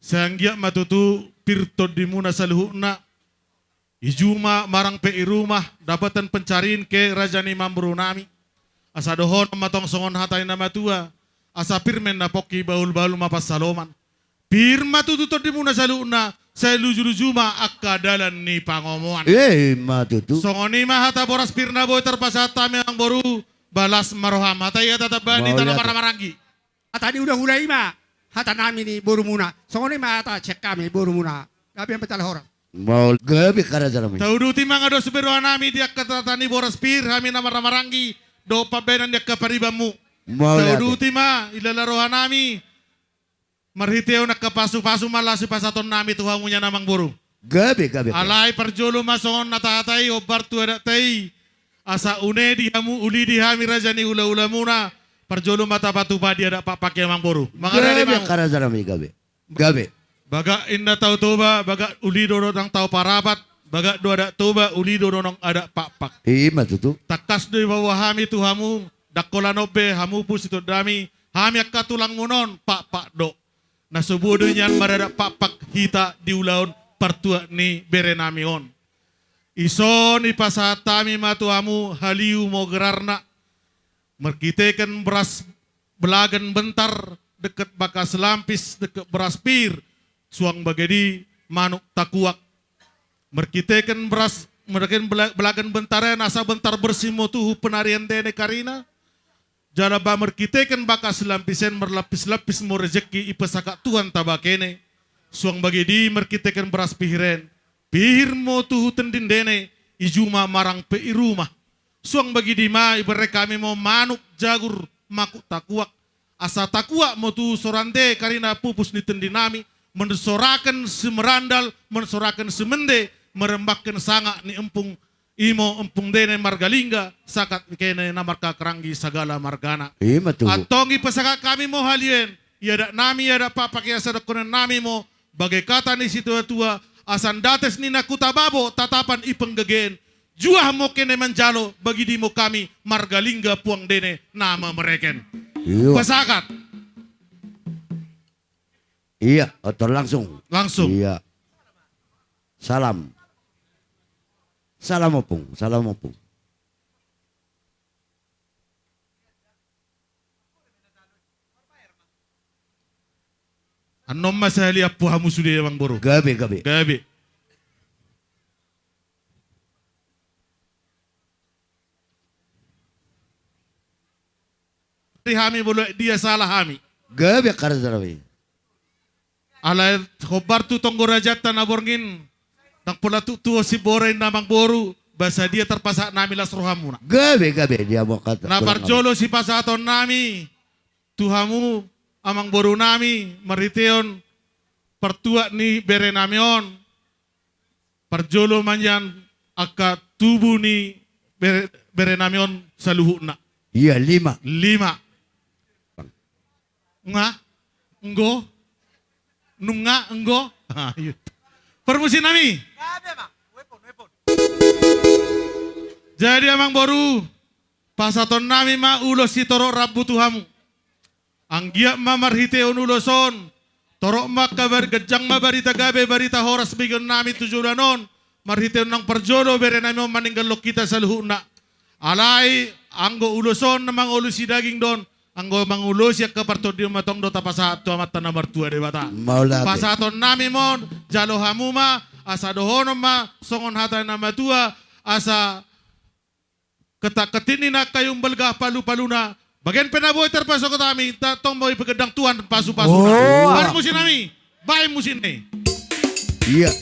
Sai anggiat ma tutu pir tondimuna saluhutna. I juma marang pe i rumah, dapatan pencarian ke raja ni amang boru nami. Asa dohonon ma antong songon hata ni na matua. Asa pir ma na pongki, bahul-bahul ma pansalongan. Pir ma tutu tondimuna saluhutna, sai luju-luju ma angka dalan ni pangomoan. Ima tutu. Songon i ma hata boras pir na boi tarpasahat hami amang boru, las ma roham. Hata i hata tamba ni tano marhahamaranggi. Hata ni hulahula i ma hata nami ni borumuna. Songon i ma hata sian hami borumuna. Gabe ma jala horas. Mauliate. Gabe angka raja nami. Tauduti ma nga dos be roha nami di angka hata ni boras pir hami na marhahamaranggi dohot pambahenan ni angka paribanmu. Mauliate. Tauduti ma ilala roha nami. Marhiteon angka pasu-pasu ma laos sipasahaton nami tu hamu nian amang boru. Gabe, gabe. Alai parjolo ma songon na tahatai hombar tu adatta i. Asa une di hamu, uli di hami raja ni hulahulamuna. Parjolo ma tapatupa di adat pakpak i amang boru. Mangada. Gabe ma angka raja nami, gabe. Gabe. Bagak inda tau Toba, bagak uli do nang tau Parapat, bagak do adat Toba, uli do nang adat pakpak. Ima tutu. Tangkas do dipaboa hami tu hamu, ndang holan on be hamu pus i tondami, hami angka tulangmuna on pakpak do. Na so buo do nian maradat pakpak hita di ulaon partuat ni bere nami on. Ison ipasahat hami ma tu hamu, Haliu ma gerarna. Marhitehon beras belagan bentar, deket bakas lampis, deket beras pir, suang bagedi manuk takuak. Marhitehon beras, marhitehon bela-, belagan bentar i, asa bentar bersih ma tutu penarian dene karina. Jala ba marhitehon bakas lampis i marlapis-lapis ma rejeki ipasahat Tuhan tabakene. Suang bagedi marhitehon beras pir i, pir ma tutu tendin dene, i juma marang pe i rumah. Suang bagedi ma iberre hami ma manuk jagur manuk takuak. Asa takuak ma tutu sorande karina pupus ni tendi nami, mensoraken simerandal, mensoraken simende, merembangken sangap ni empung, imo empung dene marga Lingga, sakat kene na marhahamaranggi sagala margana. Ima tutu. Antong ipasahat hami ma Haliu on, i adat nami, i adat pakpak i asa dohonon nami ma, bage hata ni situatua, asa ndates ni na hutaba ma tatapan i panggabean, juah ma kene manjalo, bagidi ma hami marga Lingga puang dene na mamereken. Iya. Pasahat. Iya, otor langsung. Langsung. Iya. Salam. Salam ompung, salam ompung. Annon ma sahali ampu hamu sude amang boru. Gabe, gabe. Gabe. Di hami molo dia salah hami. Gabe angka raja nami. Alai hombar tu tonggo rajanta na borngin, ndang pola tu tuo siborai na amang boru, ba sadia tarpasahat nami las rohamuna. Gabe, gabe, dia mo kata. Na parjolo sipasahaton nami tu hamu amang boru nami marhiteon partuat ni bere nami on. Parjolo ma nian angka tubu ni bere, bere nami on saluhutna. Iya, lima. Lima. Nga, enggo, nunga, enggo. Ah, iya. Parmusi nami. Jadi amang boru, pasahaton nami ma ulos sitorop rambu tu hamu. Anggiat ma marhiteon ulos on, torop ma kabar, ganjang ma barita gabe, barita horas begeon nami tu joloan on, marhiteon nang parjolo bere nami on maninggalhon hita saluhutna. Alai anggo ulos on na mangolu sidaging do on, anggo mangulosi angka partondion ma tong do tapasahat tu Amanta na martua Debata. Mauliate. Pasahatonnami ma on, jalo hamu ma, asa dohonon ma songon hata ni na matua, asa ketak ketinina kayung balga palu-paluna, bagen pe na boi tarpasogot hami, ta tong boi pe gedang Tuhan pasu-pasuna. Oh. Parmusiknami, baen musik ni. Iya.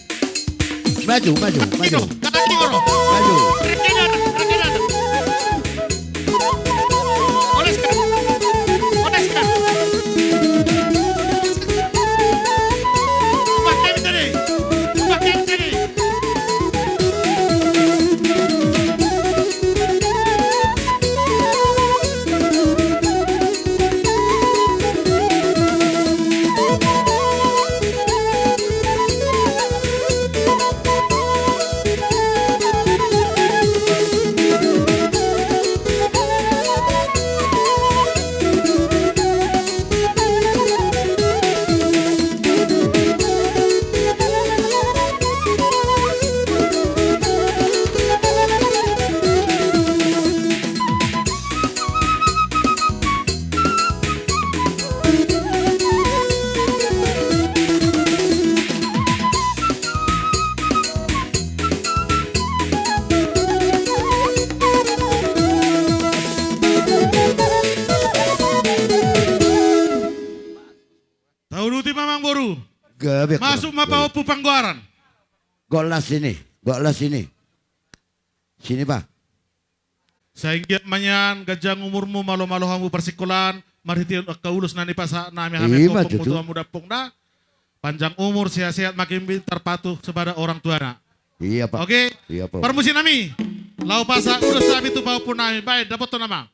Maju, maju, maju. Maju. Rekedan, rekedan. Oleskan, oleskan. Pakai tadi, pakai tadi. Tauduti ma amangboru. Gabe. Masuk ma pahompu panggoaran. Gok las sini, gok las sini. Sini, Pak. Sai anggiat ma nian ganjang umurmu, malo-malo hamu parsingkolaan, marhite angka ulos na nipasahatnami hami. Ima, pahompu tutu. Tu hamu dampongna. Panjang umur, sehat-sehat, makin pintar, patuh kepada orang tuana. Iya, Pak. Oke? Iya, Pak. Parmusiknami. Laho pasahat ulos hami tu pahompunami, baen dapothon nama.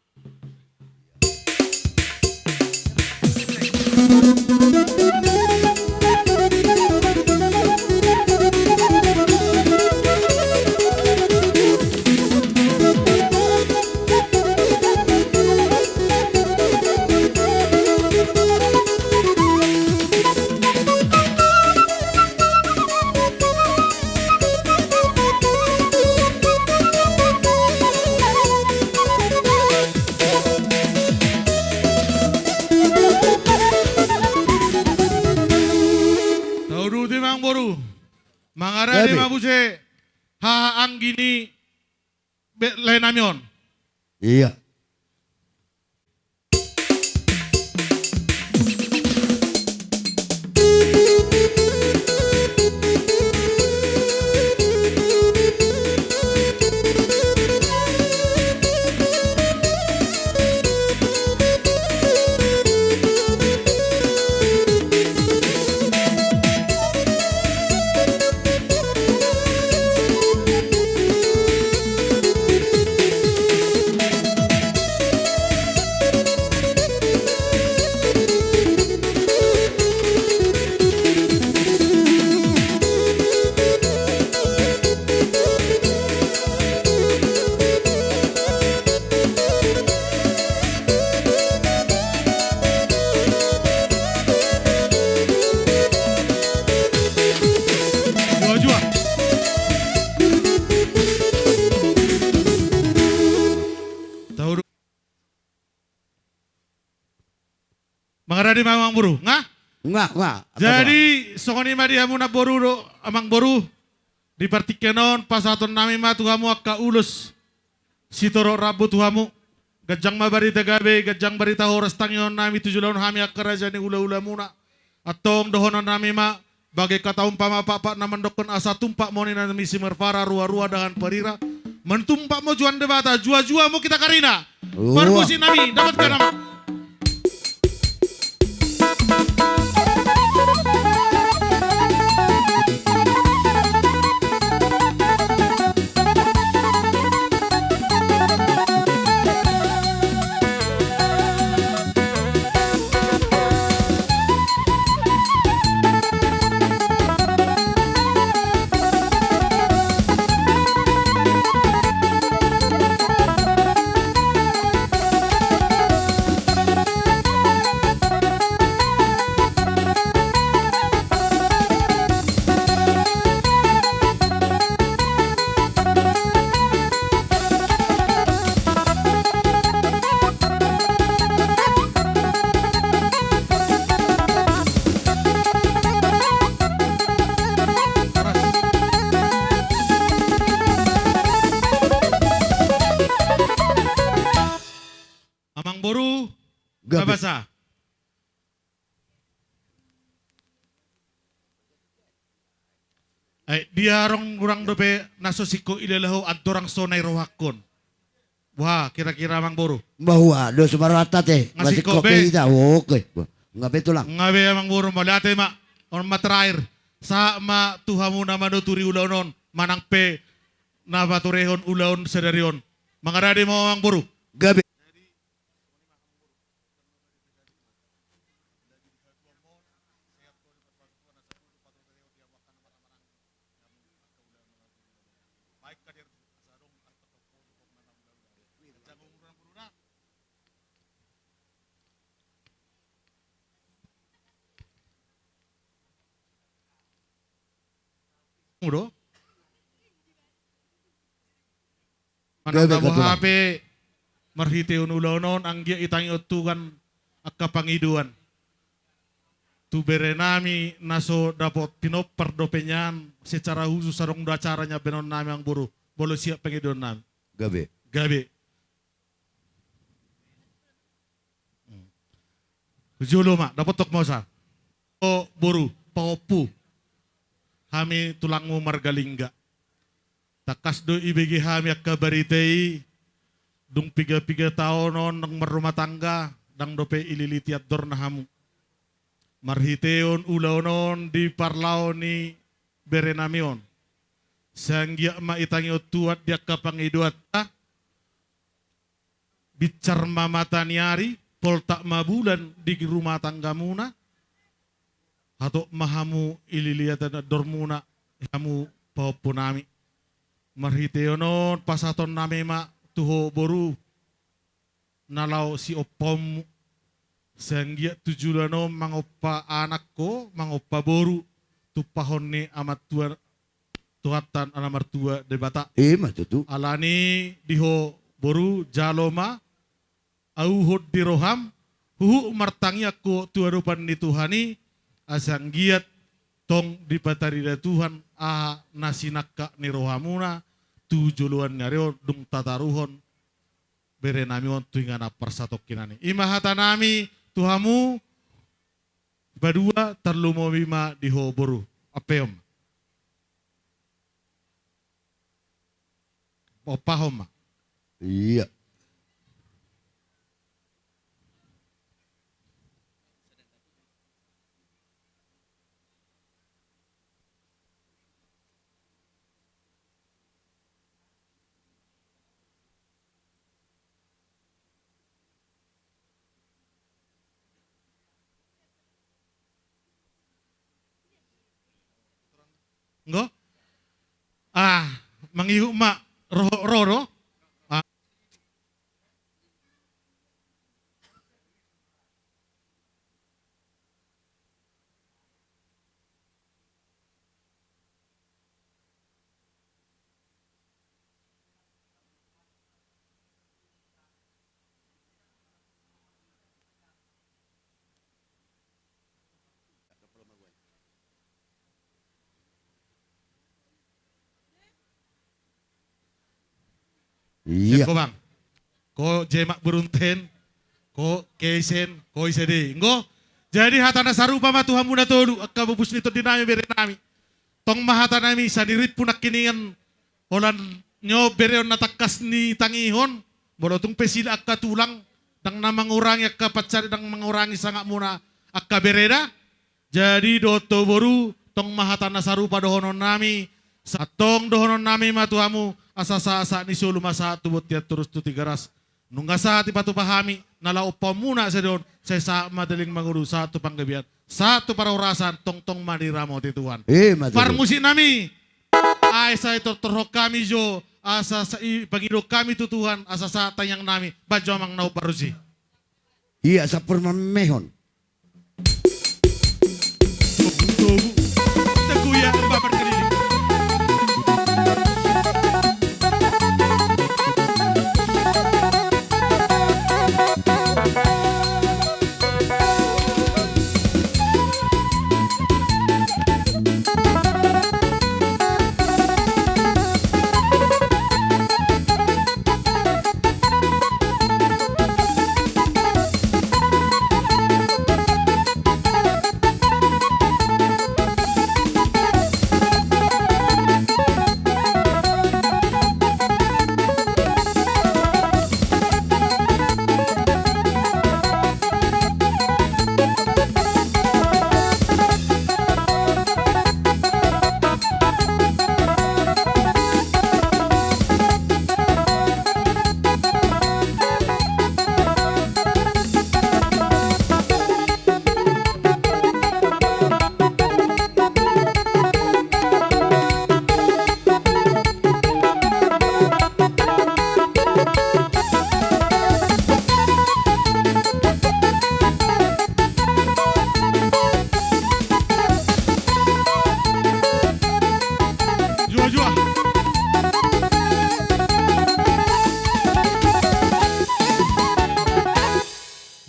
Tauduti ma amangboru. Mangarade ma muse haha anggi ni be-, laenami on. Iya. Jua, jua. Tahu du-, mangarade ma amangboru, nga? Nga, nga. Jadi, songon i ma di hamu namboru dohot amangboru, di partingkian on pasahatonnami ma tu hamu angka ulos sitorop rambu tu hamu. Ganjang ma barita gabe, ganjang barita horas, tangiangnami tu joloan on hami angka raja ni hulahulamuna. Antong dohononnami ma, bagen hata umpama pakpak na mandokkon asa tumpak moni nami simarpara, ruarua dahan parira. Mantumpak ma Tuhan Debata, jua-jua ma hita karina. Parmusiknami, dapot ka nama. Boru. Gabe. Mabasa. Ai dia rongorong dope na so singkop ilalaho andorang so na irohahon. Wah, kira-kira amang boru. Bahwa dos marata te. Nga singkop be. Oke. Nga be tulang. Nga be amang boru, mauliate ma. On ma terakhir. Sahat ma tu hamu na manuturi ulaon on, manang pe na paturehon ulaon sadari on. Mangarade ma amang boru. Gabe. Udo. Manang na boha pe marhitehon ulaon on, anggiat itangihon Tuhan angka pangidoan tu berenami na so dapot pinompar dope nian secara khusus, adong do acara nian berenami amang boru, molo siap pangidoannami. Gabe. Gabe. Jolo ma, dapothon ma hosa. O boru, pahompu. Hami tulangmu marga Lingga. Tangkas do ibege hami angka barita i, dung piga-piga taon on ndang marrumah tangga, ndang dope ililiti andorna hamu. Marhitehon ulaon on di parlao ni berenami on. Sai anggiat ma itangihon Tuhan di angka pangidoanta. Binsar ma mata ni ari, poltak ma bulan di rumah tanggamuna, hatop ma hamu ililiti andormuna, hamu pahompunami. Marhitehon on pasahatonnami ma tu ho boru, na laho siompaonmu. Sai anggiat tu joloan on mangompa anak ho, mangompa boru, tumpahon ni Amanta Tuhanta na martua Debata. Ima tutu. Alani di ho boru, jalo ma auhon di roham, huhut martangiang ho tu adopan ni Tuhan i, asa anggiat tong dipatarida Tuhan aha na sinangkap ni rohamuna tu joloan ni ari on dung tataruhon berenami on tu inganan parsatongkinan i. Ima hatanami tu hamu, Padua, tarlumobi ma di ho boru. Ampe on. Ompahon ma. Ia. Enggo? Ah, mangihut ma ro, ro do. Ah. Ia. Siap, Bang. Ho Jemak Burunten, ho Keisen, ho Isede. Enggo. Jadi hata na sarupa ma tu hamu na tolu, angka bobus ni tondinami, berenami. Tong ma hatanami, sai ririmpu nangkiningan, holan nyo bere on na tangkas nitangihon, molo tung pe sila angka tulang, ndang na mangurangi angka pansarian, ndang mangurangi sangapmuna angka bere da. Jadi dohot ho boru, tong ma hata na sarupa dohononnami, sa-, antong dohononnami ma tu hamu, asa sahat-sahat ni solu ma sahat tu bontean torus tu Tigaras. Nunga sahat dipatupa hami, na laho ompaonmuna sadari on, sai sahat ma daging mangolu, sahat tu panggabean, sahat tu parhorasan, tongtong ma diramoti Tuhan. Ima tutu. Parmusiknami, ai sai tortorhon hami jo, asa sa-, i, pangidohon hami tu Tuhan, asa sahat tangiangnami, bahen jo amang na umparusi. Ia, sampur mamehon.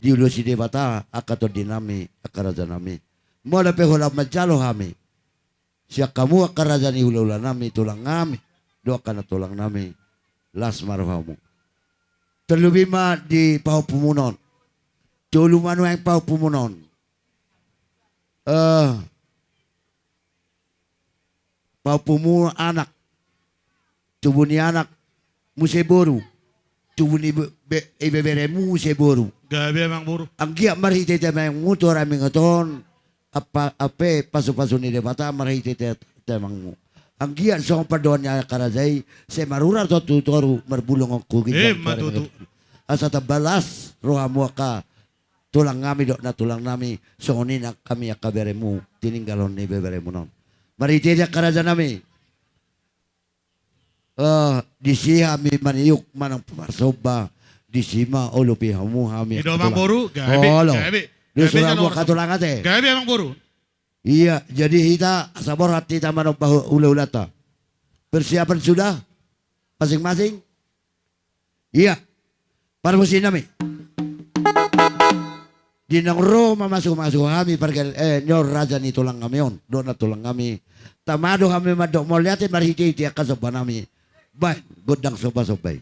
diulosi Debata angka tondinami, angka rajanami. Molo pe holan manjalo hami sian hamu angka raja ni hulahulanami, tulangnami dohot angka nantulangnami, las ma rohamu. Terlebih ma di pahompumuna on, tolu ma nuaeng pahompumuna on. Eh, pahompumu anak, tubu ni anak muse boru, tubu ni be-, be-, ibeberemu muse boru. Gabe amang boru. Anggiat marhitehite amangmu tu hami ingot on, apa, ape pasupasu ni Debata marhitehite amangmu. Anggiat songon pandohan ni angka raja i, sai marurat ho tu toru, marbulung ho tu ginjang. Emma tutu. Asa tamba las rohamu angka tulangnami dohot nantulangnami, songon i nang hami angka beremu, tininggalhon ni beberemuna on. Marhitehite angka rajanami. Eh, disi hami maniuk manang marsomba, disi ma olopi hamu hami. I do amang boru, gabe, olo. Gabe. Di gabe suramu jalo angka tulang ate. Gabe amang boru. Iya, jadi hita saborhat hita manomba hu-, hulahulanta. Persiapan sudah? Masing-masing? Iya. Parmusiknami. Di naung ro mamasumasu hami pargel-, eh, ni on raja ni tulangnami on, dohot nantulangnami. Tama do hami mandok mauliate marhitehite angka sombanami. Baen gondang sombasomba i.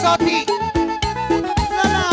Oti. Lala.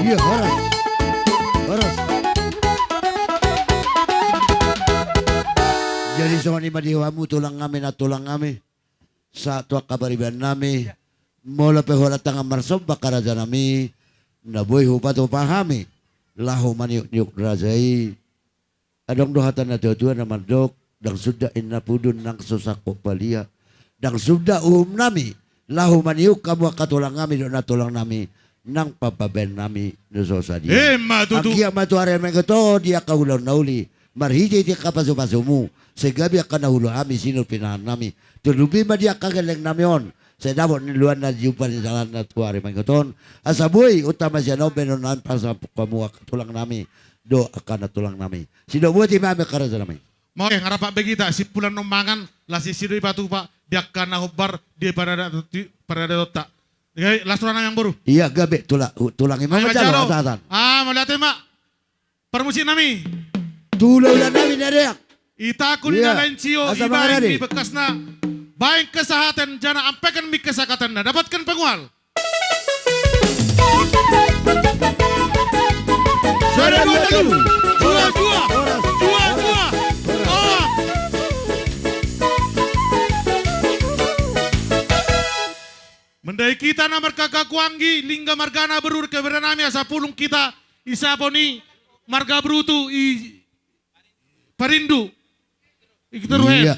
Iya, horas. Horas. Jadi songon i ma di hamu tulang nami, nantulang nami, sahat tu angka pariban nami, molo pe holan tangan marsomba angka raja nami, na boi hupatupa hami laho maniukniuk raja i. Adong do hata na tuatua na mandok, ndang suda inna pudun nang so sangkot palia. Ndang suda uhum nami laho maniuk hamu angka tulang nami dohot nantulang nami nang pambahen nami na so sadia. Ima tutu. Anggiat ma tu ari na mangihut on di angka ulaon na uli, marhitehite angka pasupasumu, sai gabe angka na huula hami sinur pinahan nami. Tarlumobi ma di angka gelleng nami on, sai dapot ni ulaon na jumpa ni dalanna tu ari na mangihut on. Asa boi unang ma sian on bahenon nami pasampung hamu angka tulang nami dohot angka nantulang nami. Sidok boti ma hami angka raja nami. Oke, nga rap be hita, simpulan on mangan, laos disi do dipatupa di angka na hombar di parada-, paradatonta. Oke, las roha nami amangboru. Iya, gabe tulang, tulang i ma manjalo hasahatan. Ah, mauliate ma. Parmusik nami. Tu hulahula nami na deak. Ita ku ni na lain sio, asa ibaen mangarade. Baen kesehatan jala ampehon mi kesehatan na dapatkan pengual. Sada, dua, tolu. Dua, dua. Dua, dua. Ah. Mandai hita na marga Gakuanggi, Lingga margana, boru Rikebera nami, asa pulung hita, i sapon i marga Brutu, i Parindu. Ikut terus, iya.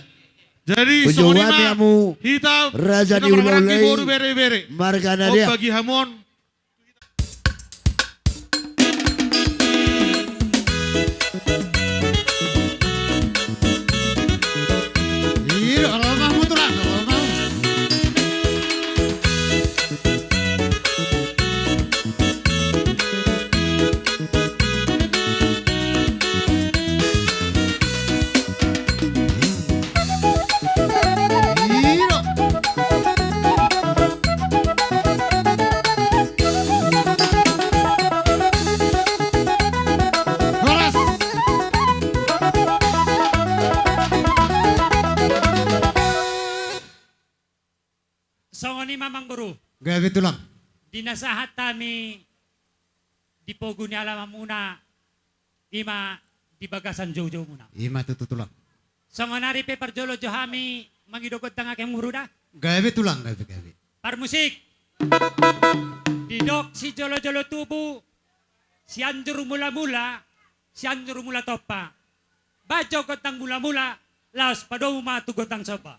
Jadi, songon i ma hami, hita raja ni hulahula i, boru Berebere. Margana dia. Bagi hamu on. Iya, kalau mau muter, kalau mau. Songon i ma amangboru. Gabe tulang. Di na sahat hami di pogu ni alamanmuna, i ma di bagasan joujoumuna. I ma tutu tulang. Songon ari pe parjolo jo hami mangido gondang, ate amangboru da. Gabe tulang, gabe, gabe. Parmusik. Didok sijolojolo tubu, Sianjur Mulamula, Sianjur Mulatompa. Baen jo gondang mulamula, laos padomu ma tu gondang somba.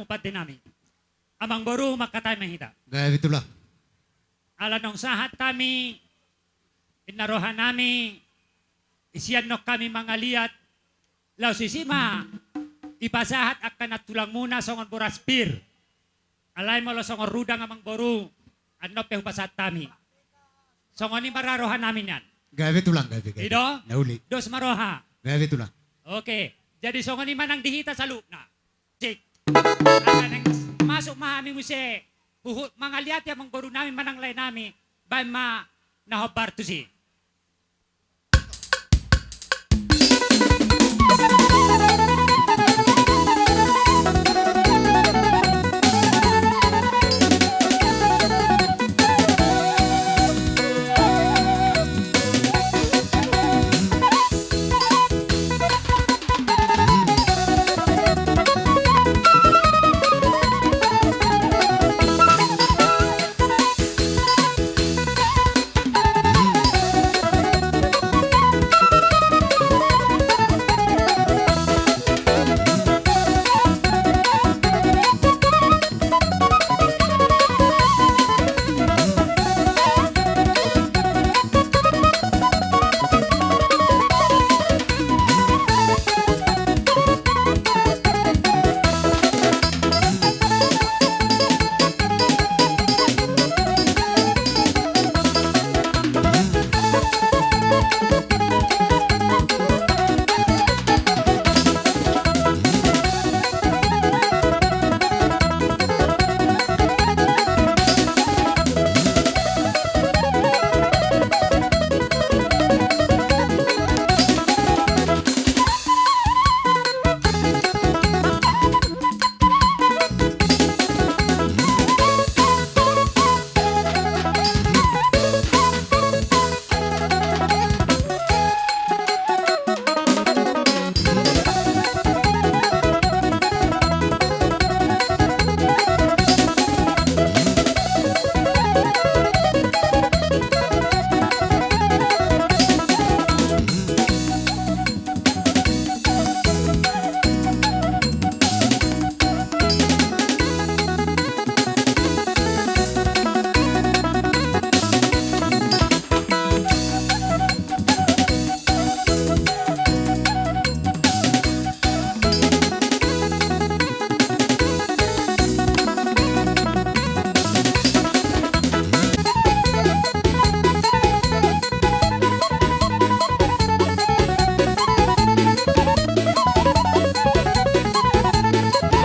Pande nami. Amangboru, mangkatai ma hita. Gabe tulang. Ala naung sahat hami, ninna roha nami, sian naung hami mangaliat, laos disi ma dipasahat angka nantulangmuna songon boras pir. Alai molo songon rudang, amangboru, annon pe hupasahat hami. Songon i ma ra roha nami nian. Gabe tulang, gabe, gabe. I do? Na uli. Dos ma roha. Gabe tulang. Oke. Jadi songon i ma nang di hita saluhutna. Cik. Angka naeng masuk ma hami muse. Huhut mangaliati amangboru nami manang lae nami. Baen ma na hombar tusi.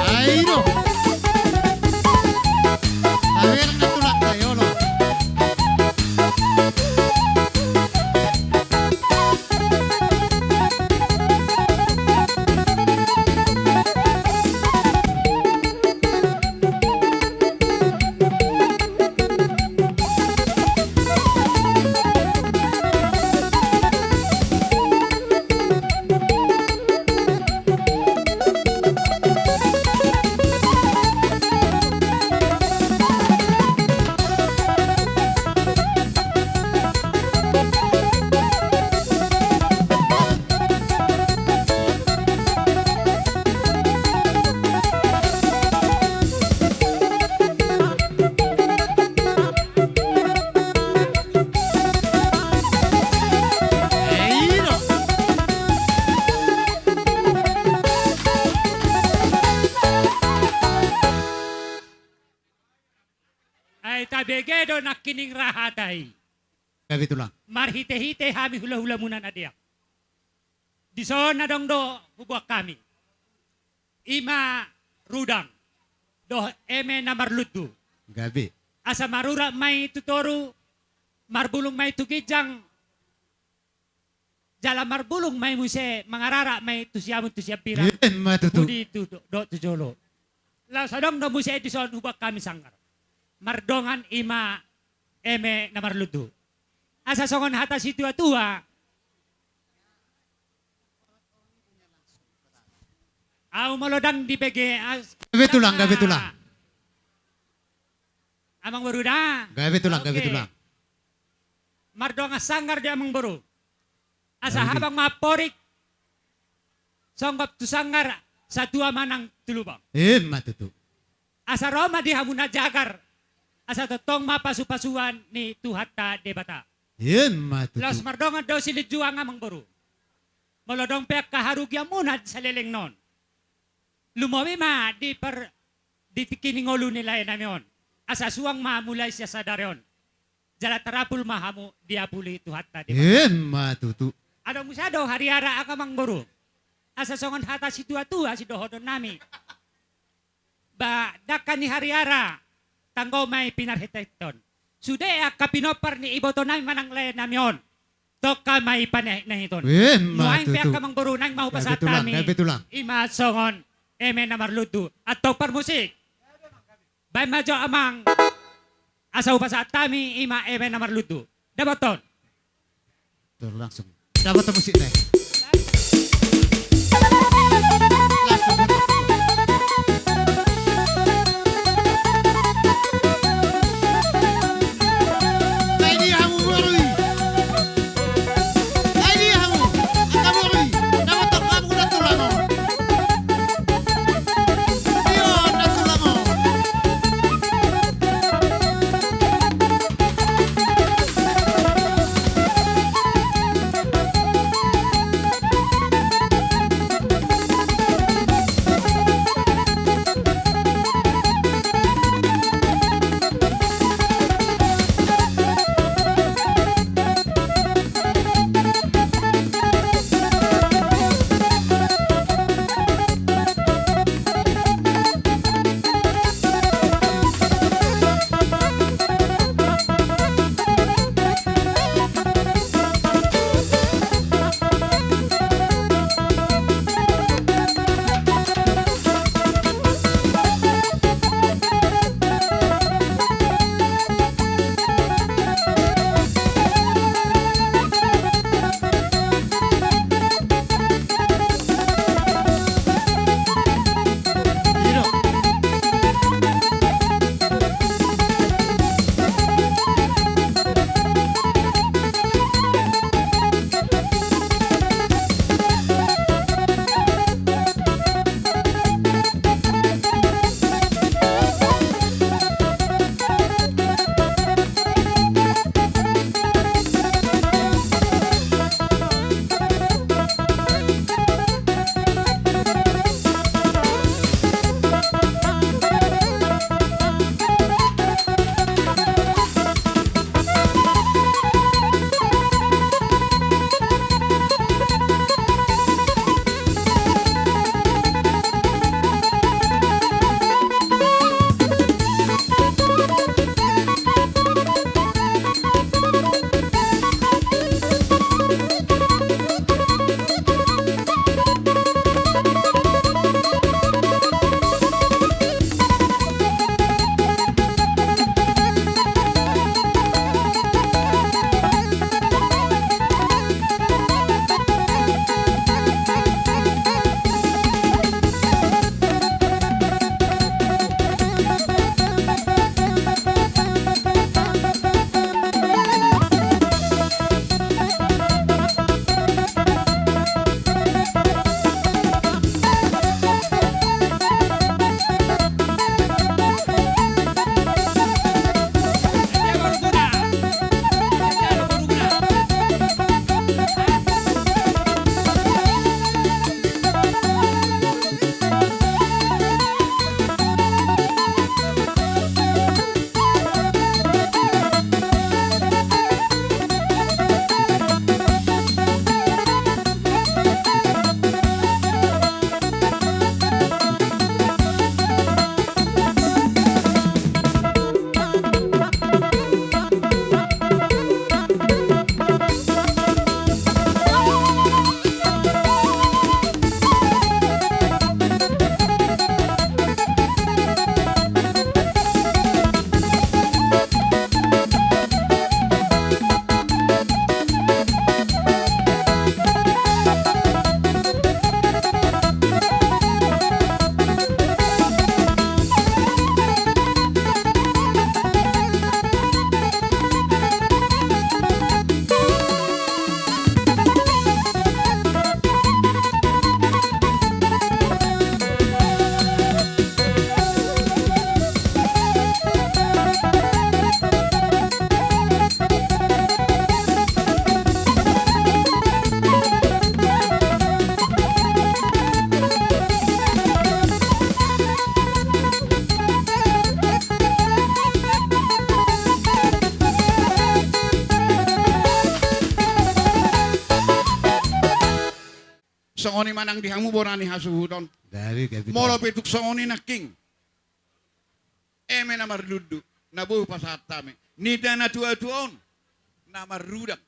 Ai do. Taberna tulang, ai olo. Ai tabege do nangkining ra hata i. Gabe tulang. Marhitehite hami hulahulamuna na deak. Dison adong do huboan hami. I ma rudang dohot eme na marlundu. Gabe. Asa marurat ma i tu toru, marbulung ma i tu ginjang. Jala marbulung ma i muse, mangararat ma i tu siamun tu siambiran. Emma tutu. Pudi tu do, dohot tu jolo. Laos adong do muse dison huboan hami sanggar. Mardongan i ma eme na marlundu. Asa songon hata situatua. Au molo ndang dibege as-, gabe tulang, gabe tulang. Amangboru da? Gabe tulang, gabe tulang. Mardongan sanggar do amangboru. Asa habang ma amporik. Songgop tu sanggar, satua ma nang tu lubang. Emma tutu. Asa ro ma di hamu na jagar. Asa tongtong ma pasupasuan ni Tuhanta Debata. Emma tutu. Laos mardongan do silinjuang, amangboru. Molo adong pe angka harugianmuna di saleleng on, lumobi ma di par-, di tingki ni ngolu ni laenami on. Asa suang ma mulai sian sadari on. Jala tarapul ma hamu diapuli Tuhanta Debata. Emma tutu. Adong muse do hariara, angka amangboru. Asa songon hata situatua sidohononnami. Ba, dangka ni hariara, tanggo ma i pinarhitehithon. Sude angka pinompar ni ibotonami manang laenami on, tongka ma i panehitnehithon. Emma tutu. Nuaeng pe, angka amangboru, naeng ma hupasahat hami. Gabe tulang, gabe tulang. I ma songon eme na marlundu. Antong parmusik. Baen ma jo, amang. Asa hupasahat hami i ma eme na marlundu. Dapothon. Tutu, langsung. Dapothon musikna. Langsung. Ai dia hamu, boru i. Ai dia hamu. Angka boru i. Dapothon hamu na tulang on. Songon i manang di hamu bona ni hasuhuton. Gabe, gabe. Molo pe tung songon i nangkin, eme na marlundu, na boi pasahat hami. Ninna natuatua on, na marrudang.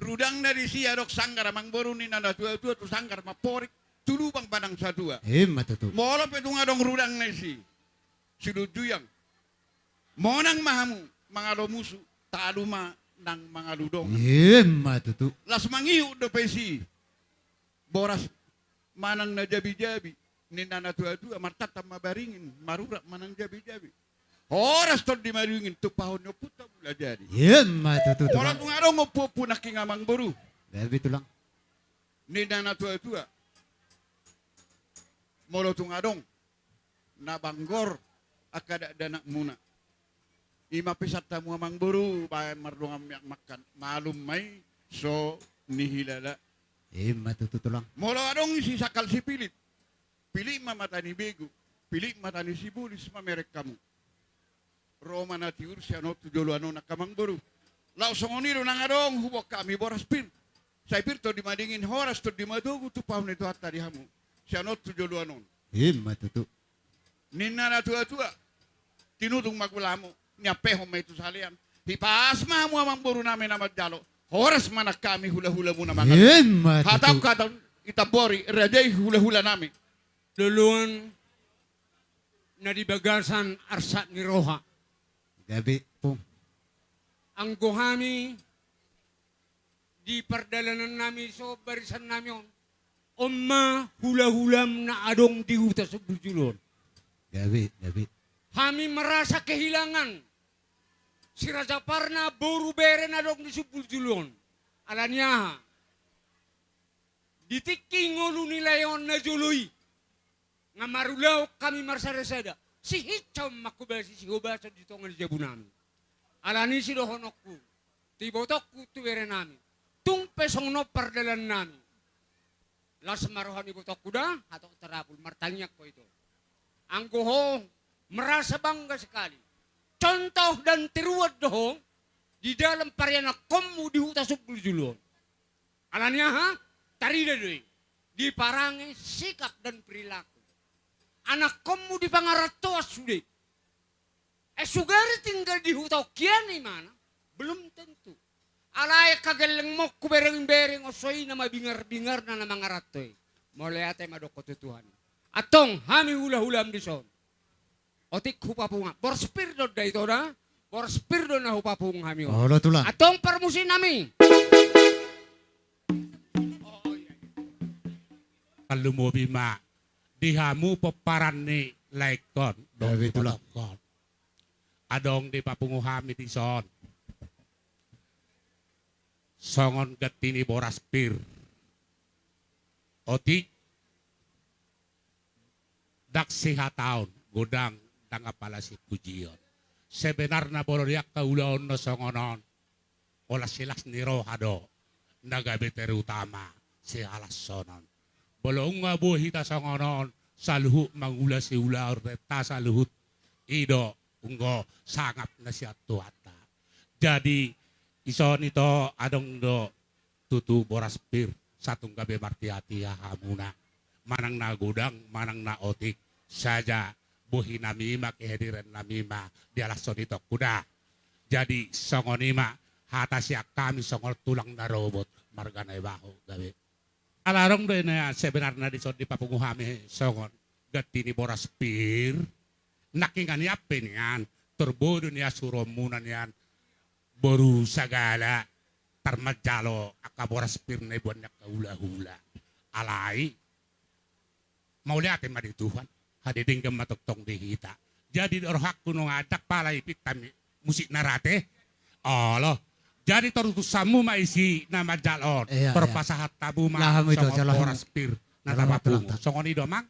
Rudangna disi adong sanggar, amangboru, ninna natuatua, tu sanggar mamporik, tu lubang manang satua. Ima tutu. Molo pe tung adong rudangna disi, silunjuyang. Monang ma hamu mangalo musu, talu ma nang mangalo dongan. Ima tutu. Las mangihut dope disi boras manang na jabijabi, ninna natuatua, martantan ma baringin, marurat manang jabijabi. Horas Tondi Madingin, tumpahon ni ompunta Mulajadi. Ima tutu, tulang. Molo tung adong ompuompu nangkin, amangboru. Gabe, tulang. Ninna natuatua, molo tung adong na banggor angka dakdanakmuna, ima pesan hamu, amangboru, baen mardongan miak mangkan, malum ma i so nihilala. Ima tutu, tulang. Molo adong isi sangkal sipilit, pilit ma mata ni begu, pilit mata ni sibolis, mamereng hamu. Ro ma na tiur sian on tu joloan on, angka amangboru. Laos songon i do nang adong huboan hami boras pir. Sai pir Tondi Madingin, horas Tondi Matogu, tumpahon ni Tuhanta di hamu sian on tu joloan on. Ima tutu. Ninna natuatua, tinutung ma gulamu, niampehon ma i tu salean. Hipas ma hamu, amangboru nami, na manjalo. Horas ma nang hami hulahulamuna mangalehon. Ima tutu. Hatahon hata i tambori, raja i hulahula nami. Loloan na di bagasan arsak ni roha. Gabe, Pung. Anggo hami di pardalanan nami, so barisan nami on, on ma hulahulam na adong di huta Sumbul Julu on. Gabe, gabe. Hami merasa kehilangan si Raja Parna, boru bere na adong di Sumbul Julu on. Alani aha? Di tingki ngolu ni lae on na jolo i, nga marulaon hami marsadasada, sihinsa on manghobasi sihobasan di tonga ni jabu nami. Alani i sidohononku tu ibotongku, tu bere nami, tung pe songon on pardalan nami, las ma roha ni ibotongku da, hatop tarapul, martangiang ho ito. Anggo ho, merasa bangga sekali. Contoh dan tiruan do ho di dalam parianakkonmu di huta Sumbul Julu on. Alani aha? Tarida do i di parange, sikap dan perilaku. Anakkonmu di pangarantoan sude. Eh, sugari tinggal di huta on hian imana? Belum tentu. Alai angka gellengmongku berengbereng on, so i na mabingarbingar na, na mangaranto i. Mauliate ma dohot ho tu Tuhan. Antong hami hulahulam dison. Otik hupapungu. Boras pir do da ito da. Boras pir do na hupapungu hami on. Olo, Tulang. Antong parmusik nami. Tarlumobi ma di hamu pomparan ni laengkon. Gabe, Tulang. Adong dipapungu hami dison songon ganti ni boras pir. Otik, ndang sihataon, godang ndang apala sipujion. Sebenarna molo di angka ulaon na songon on, holan silas ni roha do na gabe terutama, sihalashonon. Molo nunga boi hita songon on, saluhut mangula siulaon, renta saluhut i do anggo sangap na sian Tuhanta. Jadi dison ito adong do tutu boras pir, sahat tu gabe martiatiha hamuna. Manang na godang, manang na otik, saja bohi nami ma, kehadiran nami ma dihalashon itongku da. Jadi songon i ma hata sian hami songon tulang na robot marga Naibaho. Gabe. Ala adong do i na sebenarna dison dipapungu hami songon ganti ni boras pir. Nangkiningan pe nian, tor boi do nian suruonmuna nian boru sagala, tar manjalo angka boras pir na diboan ni angka hulahula. Alai mauliate ma di Tuhan, haha denggan ma tongtong di hita. Jadi di rohangku nunga ndang pala ipinta musik na rate. Olo. Jadi tor utusanmu ma isi na manjalo on. Iya, tor iya. Pasahat hamu ma songon boras pir na tapapungu. Songon i do, Amang.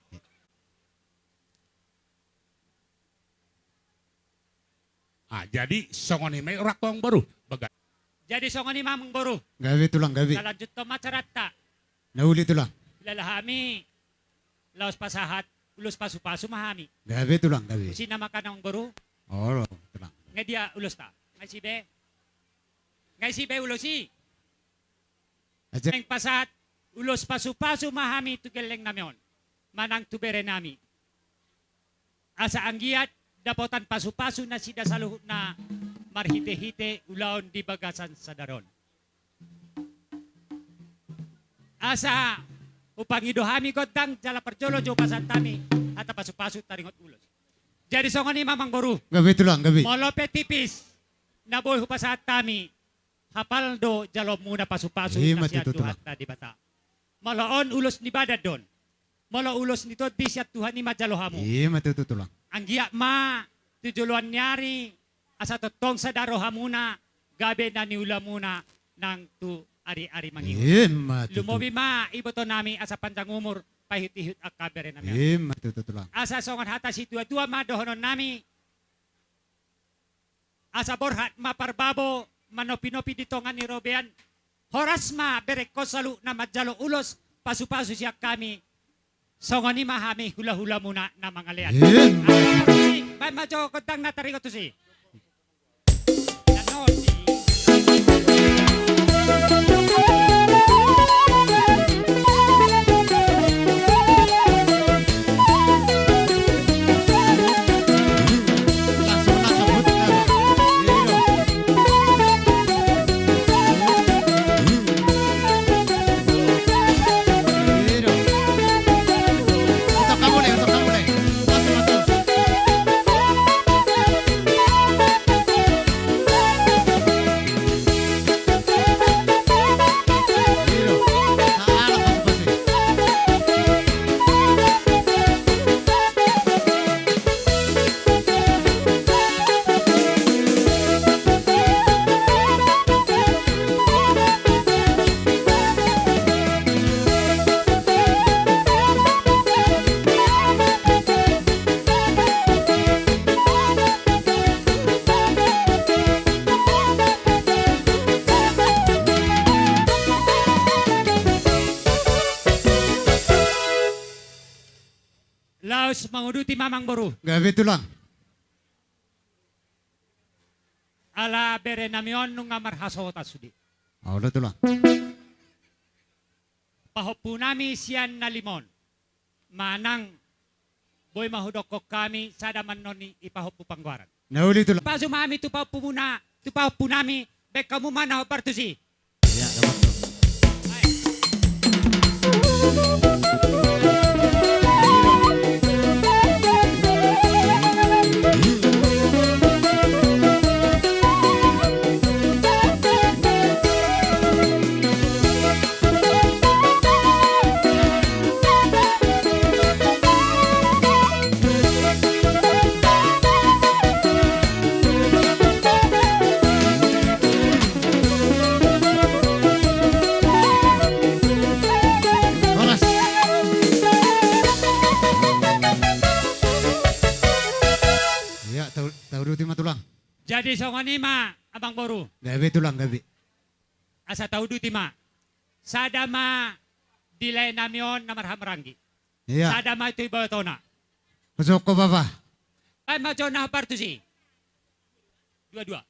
Ah, jadi songon i ma i rohangku, Amangboru. Baga. Jadi songon i ma, Amangboru. Gabe, Tulang, gabe. Talanjuthon ma acaranta. Na uli, Tulang. Hilala hami laos pasahat ulos pasupasu ma hami. Gabe, Tulang, gabe. Ulos i nama kan, Amangboru. Olo, Tulang. Nga dia ulosta? Nga isi be? Nga isi be ulos i? Aja. Naeng pasahat Ulos pasupasu ma hami tu gellengnami on manang tu berenami, asa anggiat dapotan pasupasu nasida saluhutna marhitehite ulaon di bagasan sadari on. Asa hupangido hami gondang jala parjolo jo pasahat hami hata pasupasu taringot ulos. Jadi songon i ma amangboru. Gabe tulang, gabe. Molo pe tipis na boi hupasahat hami, hapal do jaloonmuna pasupasu. Ima na sian tutu, tulang. Tuhanta Debata. Molo on ulos ni badan do on. Molo ulos ni tondi sian Tuhan i ma jalo hamu. Ima tutu, tulang. Anggiat ma tu joloan ni ari asa tongtong sada rohamuna, gabe na niulamuna nang tu ari-ari mangihut. Ima tutu. Lumobi ma ibotonami asa panjang umur, paihut-ihut angka berenami. Ima tutu, tulang. Asa songon hata situa-tua ma dohononnami. Asa borhat ma parbabo manopi-nopi di tonga ni robean. Horas ma berengkon saluhutna manjalo ulos pasupasu sian hami. Songon i ma hami hulahulamuna na mangalean. Ima. Asa, baen ma jo gondang na taringot tusi. Laos manguduti ma amangboru. Gabe tulang. Ala berenami on nunga marhasohotan sude. Olo tulang. Pahompunami sian na lima on. Manang boi ma hudokkon hami sada ma annon i pahompu panggoaran. Na uli tulang. Pasu ma hami tu pahompumuna, tu pahompunami, baen hamu ma na hombar tusi. Iya, dapat tulang. Horas. Iya, tau, tau uduti ma tulang. Jadi songon i ma amangboru. Gabe tulang, gabe. Asa tauduti ma. Sada ma di laenami on na marhahamaranggi. Iya. Sada ma tu ibotoNa. Pasokko bapa. Baen ma jo na hombar tusi. Dua-dua.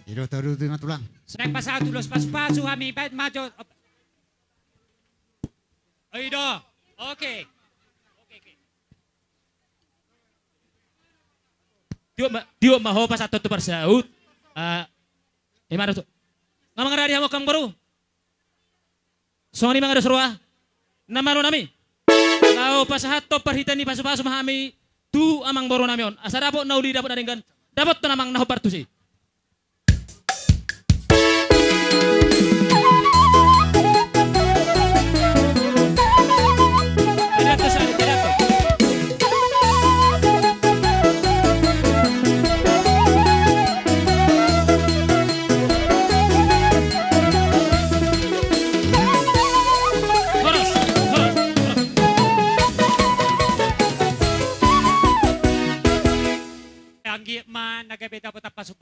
Ido, tauduti ma tulang. Sai pasahat ulos pasupasu hami, baen ma jo. Oh, ido. Oke. Oke, oke. Tiop ma, tiop ma ho pasahat tu parsaut. Ah, ima do tu. Nga mangaradi hamu amangboru. Songon i ma nga do saur. Na malonami. Laho pasahathon parhitean ni pasupasu ma hami tu amangborunami on. Asa dapot na uli, dapot na denggan. Dapothon amang na hombar tusi.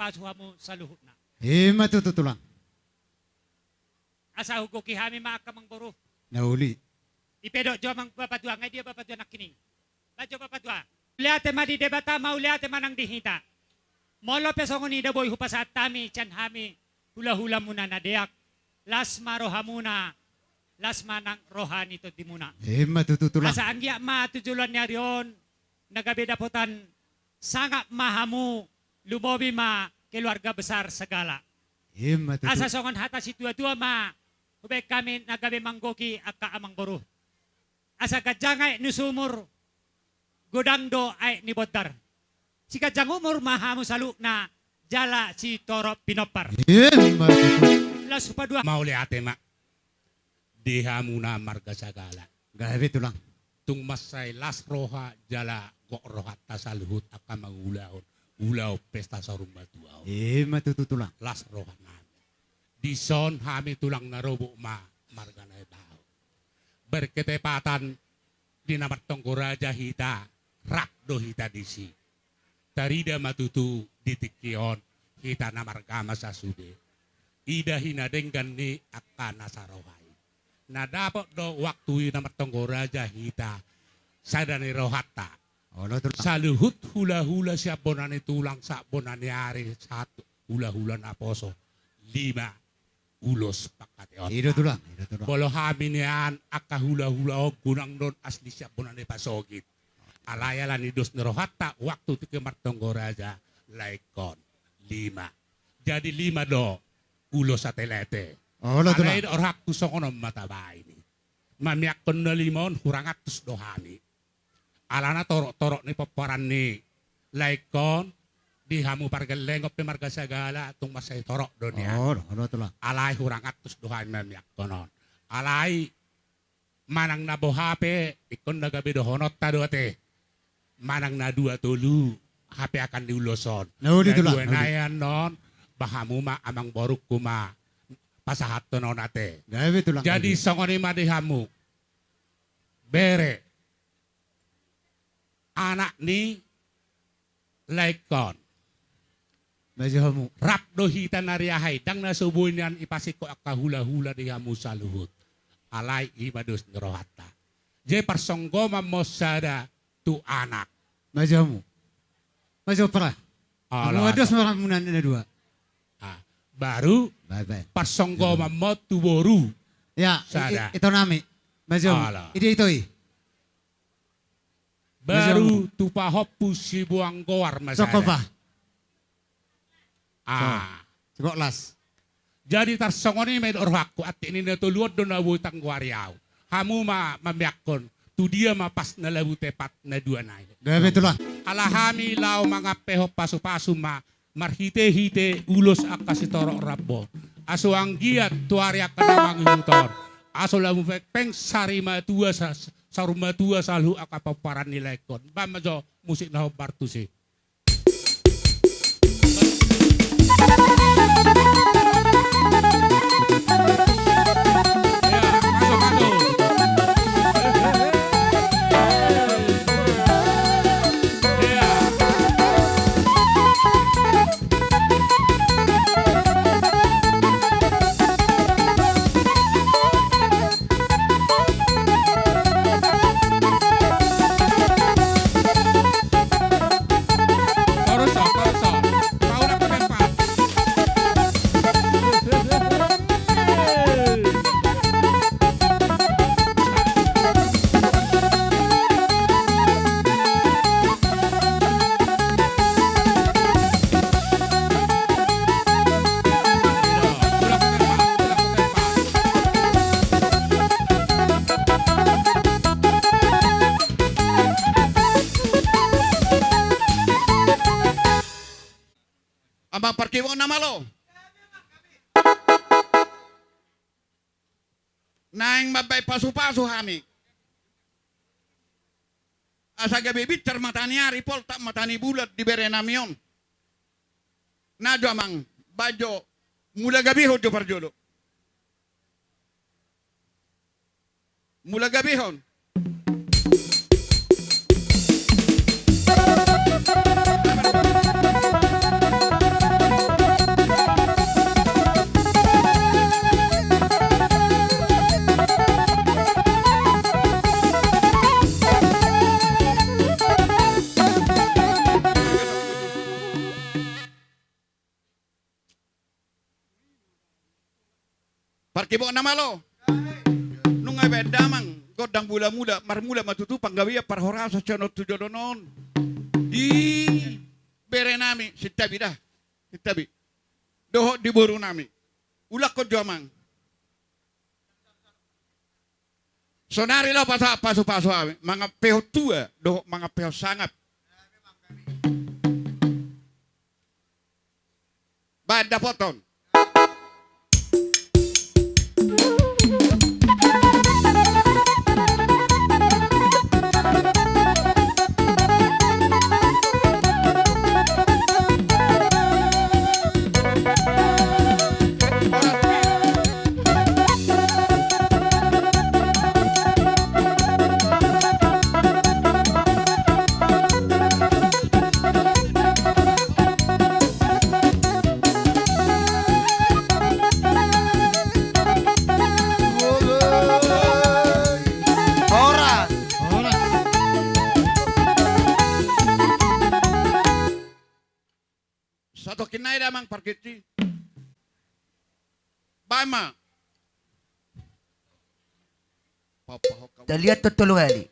pasu hamu saluhutna. Ima tutu, Tulang. Asa hugohi hami ma angka amangboru. Na uli. Dipedok jo amang bapatua, nga dia bapatua nangkining. Baen jo bapatua. Mauliate ma di Debata, mauliate ma nang di hita. Molo pe songon i da boi hupasahat hami, sian hami hulahulamuna na deak. Las ma rohamuna, las ma nang roha ni tondimuna. Ima tutu, Tulang. Asa anggiat ma tu joloan ni ari on, na gabe dapotan sangap ma hamu, lumobi ma keluarga besar Sagala. Ima tutu. Asa songon hata situatua ma, hubaen hami na gabe manggohi angka amangboru. Asa ganjang aek ni sumur, godang do aek ni bondar. Siganjang umur ma hamu saluhutna, jala sitorop pinompar. Ima tutu. Laos hupaduahon. Mauliate ma di hamuna marga Sagala. Gabe, Tulang. Tung mansai las roha jala gok rohanta saluhut angka mangulahon ulaon pesta saur matua on. Ima tutu, Tulang. Las roha nami. Dison hami tulang na robot ma marga Nababan. Berketepatan di na martonggo raja hita, rap do hita disi. Tarida ma tutu di tingki on hita na maragama sasude. Ida i na denggan ni angka na saroha i. Na dapot do waktu i na martonggo raja hita, sada ni rohanta. Olo, Tulang. Saluhut hulahula sian bona ni tulang sahat bona ni ari sahat hulahula naposo. Lima ulos pangkataion. I do, Tulang, i do, Tulang. Molo hami nian angka hulahula on godang do on asli sian bona ni pasogit. Alai ala ni dos ni rohanta waktu tingki martonggo raja, laengkon, lima. Jadi lima do ulos ate lete. Olo, Tulang. Alai do rohangku songon on ma tabaen i. Mamiakkon na lima on hurang antus do hami. Alana toroktorok ni pomparan ni laengkon, di hamu pargellengon pe marga Sagala tung mansai torok do nian. Olo, olo, Tulang. Alai hurang antus do hami mamiakkon on. Alai manang na boha pe ingkon na gabe dohononta do ate. Manang na dua tolu hape angka ni ulos on. Na uli, Tulang, na uli. Na dua nai annon, ba hamu ma amangborungku ma pasahathon on ate. Gabe, Tulang, gabe. Jadi songon i ma di hamu. Bere. Anak ni laengkon. Majo hamu. Rap do hita na riaha i, ndang na so boi nian ipasingkop angka hulahula di hamu saluhut. Alai i ma dos ni rohanta. Jadi parsonggoman ma on sada tu anak. Majo hamu. Majo pala. Ala, ala. Dos ma rohamuna na dua. Ah, baru. Bae, bae. Parsonggoman ma on tu boru. Ya, i-, sada. I-, ito nami. Majo hamu. Ala. Ide ito i. Baru tu pahompu siboan goar ma sada. Songkop, Pak. Ah. So, songkop las. Jadi tarsongon i ma i do rohangku, antik ni na tolu on do na boi tanggoari au. Hamu ma mamiakkon, tu dia ma pas na labu tepat na dua nai. Gabe, Tulang. Ala hami laho mangampehon pasupasu ma, marhitehite ulos angka sitorop rambu on. Asa anggiat tu ari angka na mangihut on, asa lamu pengpeng sari matua sa-, saur matua saluhut angka pomparan ni laengkon. Baen ma jo musik na hombar tusi. Amang parkibon na malo. Naeng mambaen pasupasu hami. Asa gabe binsar mata ni ari, poltak mata ni bulan di bere nami on. Na jo amang, baen jo, mula gabehon jo parjolo. Mula gabehon. Parkibok na malo. Nunga ibaen damang gondang mulamula, marmula ma tutu panggabean parhorasan sian on tu joloan on. Di berenami, Sintabi da. Sintabi. Dohot di borunami. Ulakkon jo amang. Sonari laho pasu, pasu-pasu hami mangan pehon tua dohot mangan pehon sangap. Baen dapoton. Horas. Horas. Satongkin nai damang pargeti. Baen ma. Taliat tolu hali.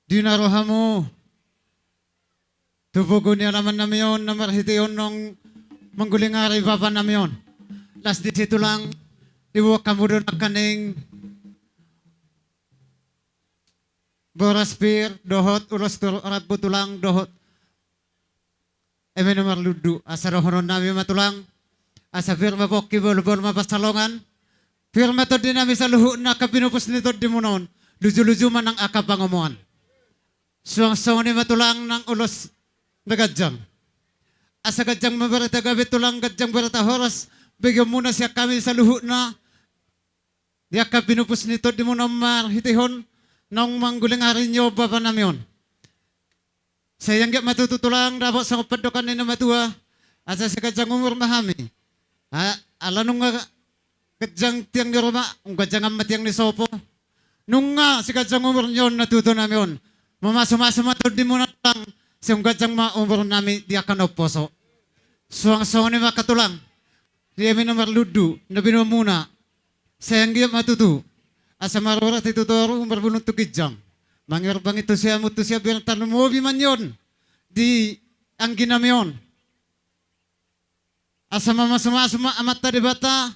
Di na ro hamu tu bogu ni alaman nami on na marhite on naung manggulingari bapa nami on. Las disi tulang, diboan hamu do nangkaning boras pir dohot ulos tu rambu tulang dohot eme na marlundu. Asa dohonon nami ma tulang, asa pir ma pongki, bolbol ma pansalongan, pir ma tondi nami saluhutna angka pinupus ni tondimuna on, lujuluju ma nang angka pangomoan. Suang songon i ma tulang nang ulos na ganjang. Asa ganjang ma barita gabe tulang, ganjang barita horas begeonmuna sian hami saluhutna, di angka pinupus ni tondimuna on marhitehon naung manggulingari ni on bapa nami on. Sai anggiat ma tutu tulang dapot songon pandohan ni na matua, asa sai ganjang umur ma hami. A-, ala nunga ganjang tiang ni ruma, umganjangan ma tiang ni sopo. Nunga sai ganjang umur ni on na tutu nami on, mamasumasu ma tondimuna tulang, sai umganjang ma umur nami di angka na umposo. Suang songon i ma angka tulang, di eme na marlundu na binoanmuna, sai anggiat ma tutu asa marurat i tu toru, marbulung tu ginjang, mangerbang i tu siamun tu siambilan, tarlumobi ma ni on di anggi nami on. Asa mamasumasu ma Amanta Debata,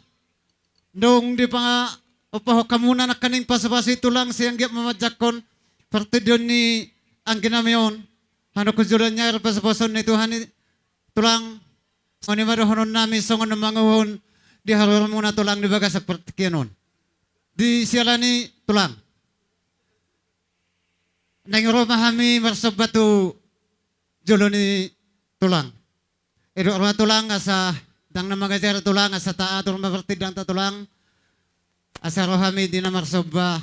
dung dipaompahon hamuna nangkaning pasupasu i tulang, sai anggiat ma manjangkon partondion ni anggi nami on, hanuhon joloan ni ari pasupasu ni Tuhan i tulang. Songon i ma dohonon nami songon na manguhon di haroromuna tulang di bagasan partingkian on. Di siala ni i tulang, naeng ro ma hami marsomba tu jolo ni tulang. Didok ro ma tulang, asa ndang na mangajar tulang, asa taatur ma partindangta tulang, asa ro hami di na marsomba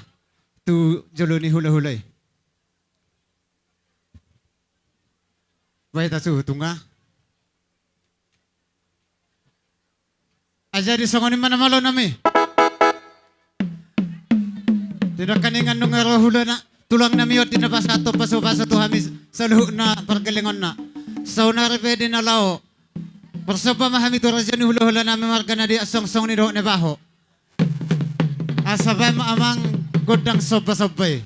tu jolo ni hulahula i. Baen hasuhuton nga. Jadi songon i ma na malo nami. Di na nangkaning nunga ro hulahula tulang nami on di na pasahathon pasupasu tu hami saluhutna pargellenganna. Saonari pe di na laho, marsomba ma hami tu raja ni hulahula nami marga Nadia, songon i dohot na baho. Asa baen ma amang gondang sombasomba i.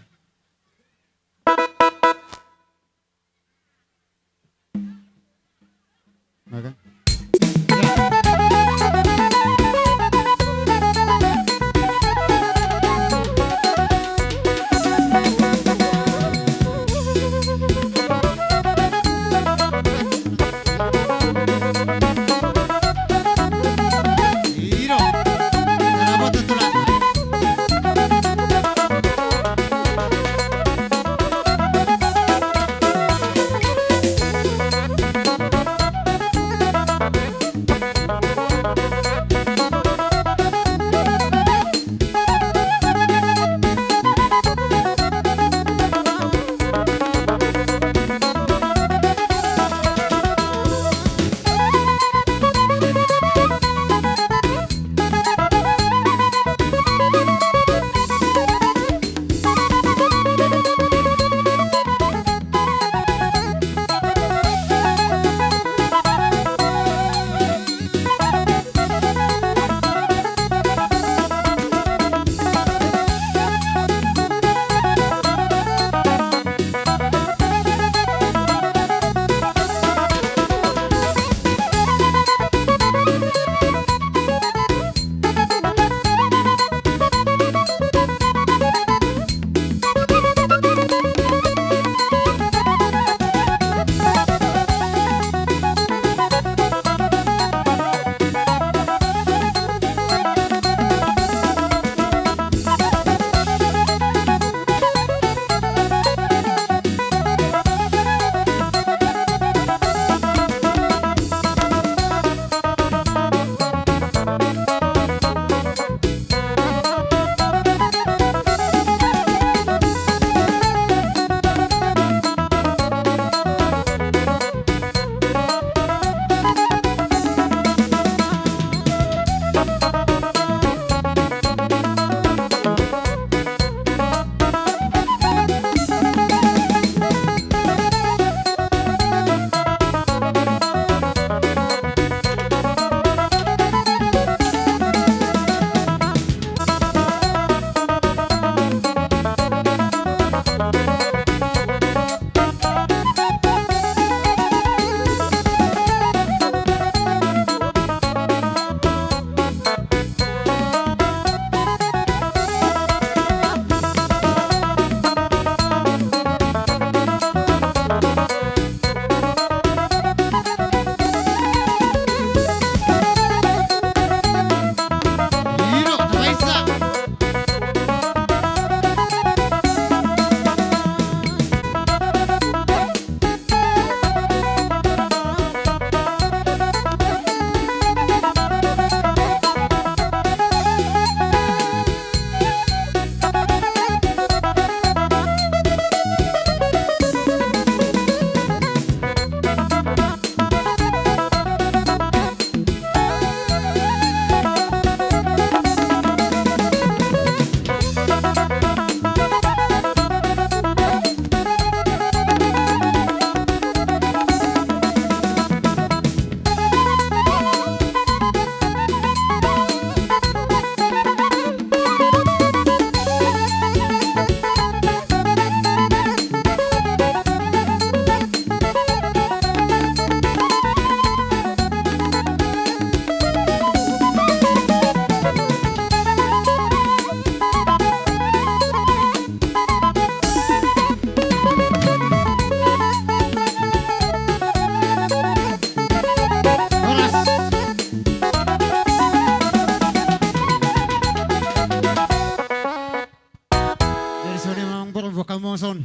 Songon on.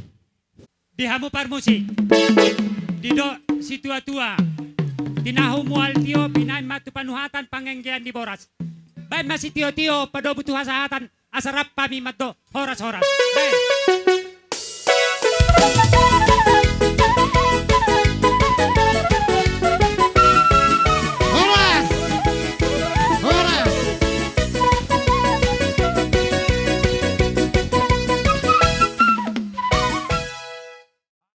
Di hamu parmusik, didok situatua: Tinahu mual tio, binahen ma tu panuhatan pangenggean ni boras. Bahen ma sitiotio padomu tu hasahatan, asa rap hami mandok horas-horas. Bahen.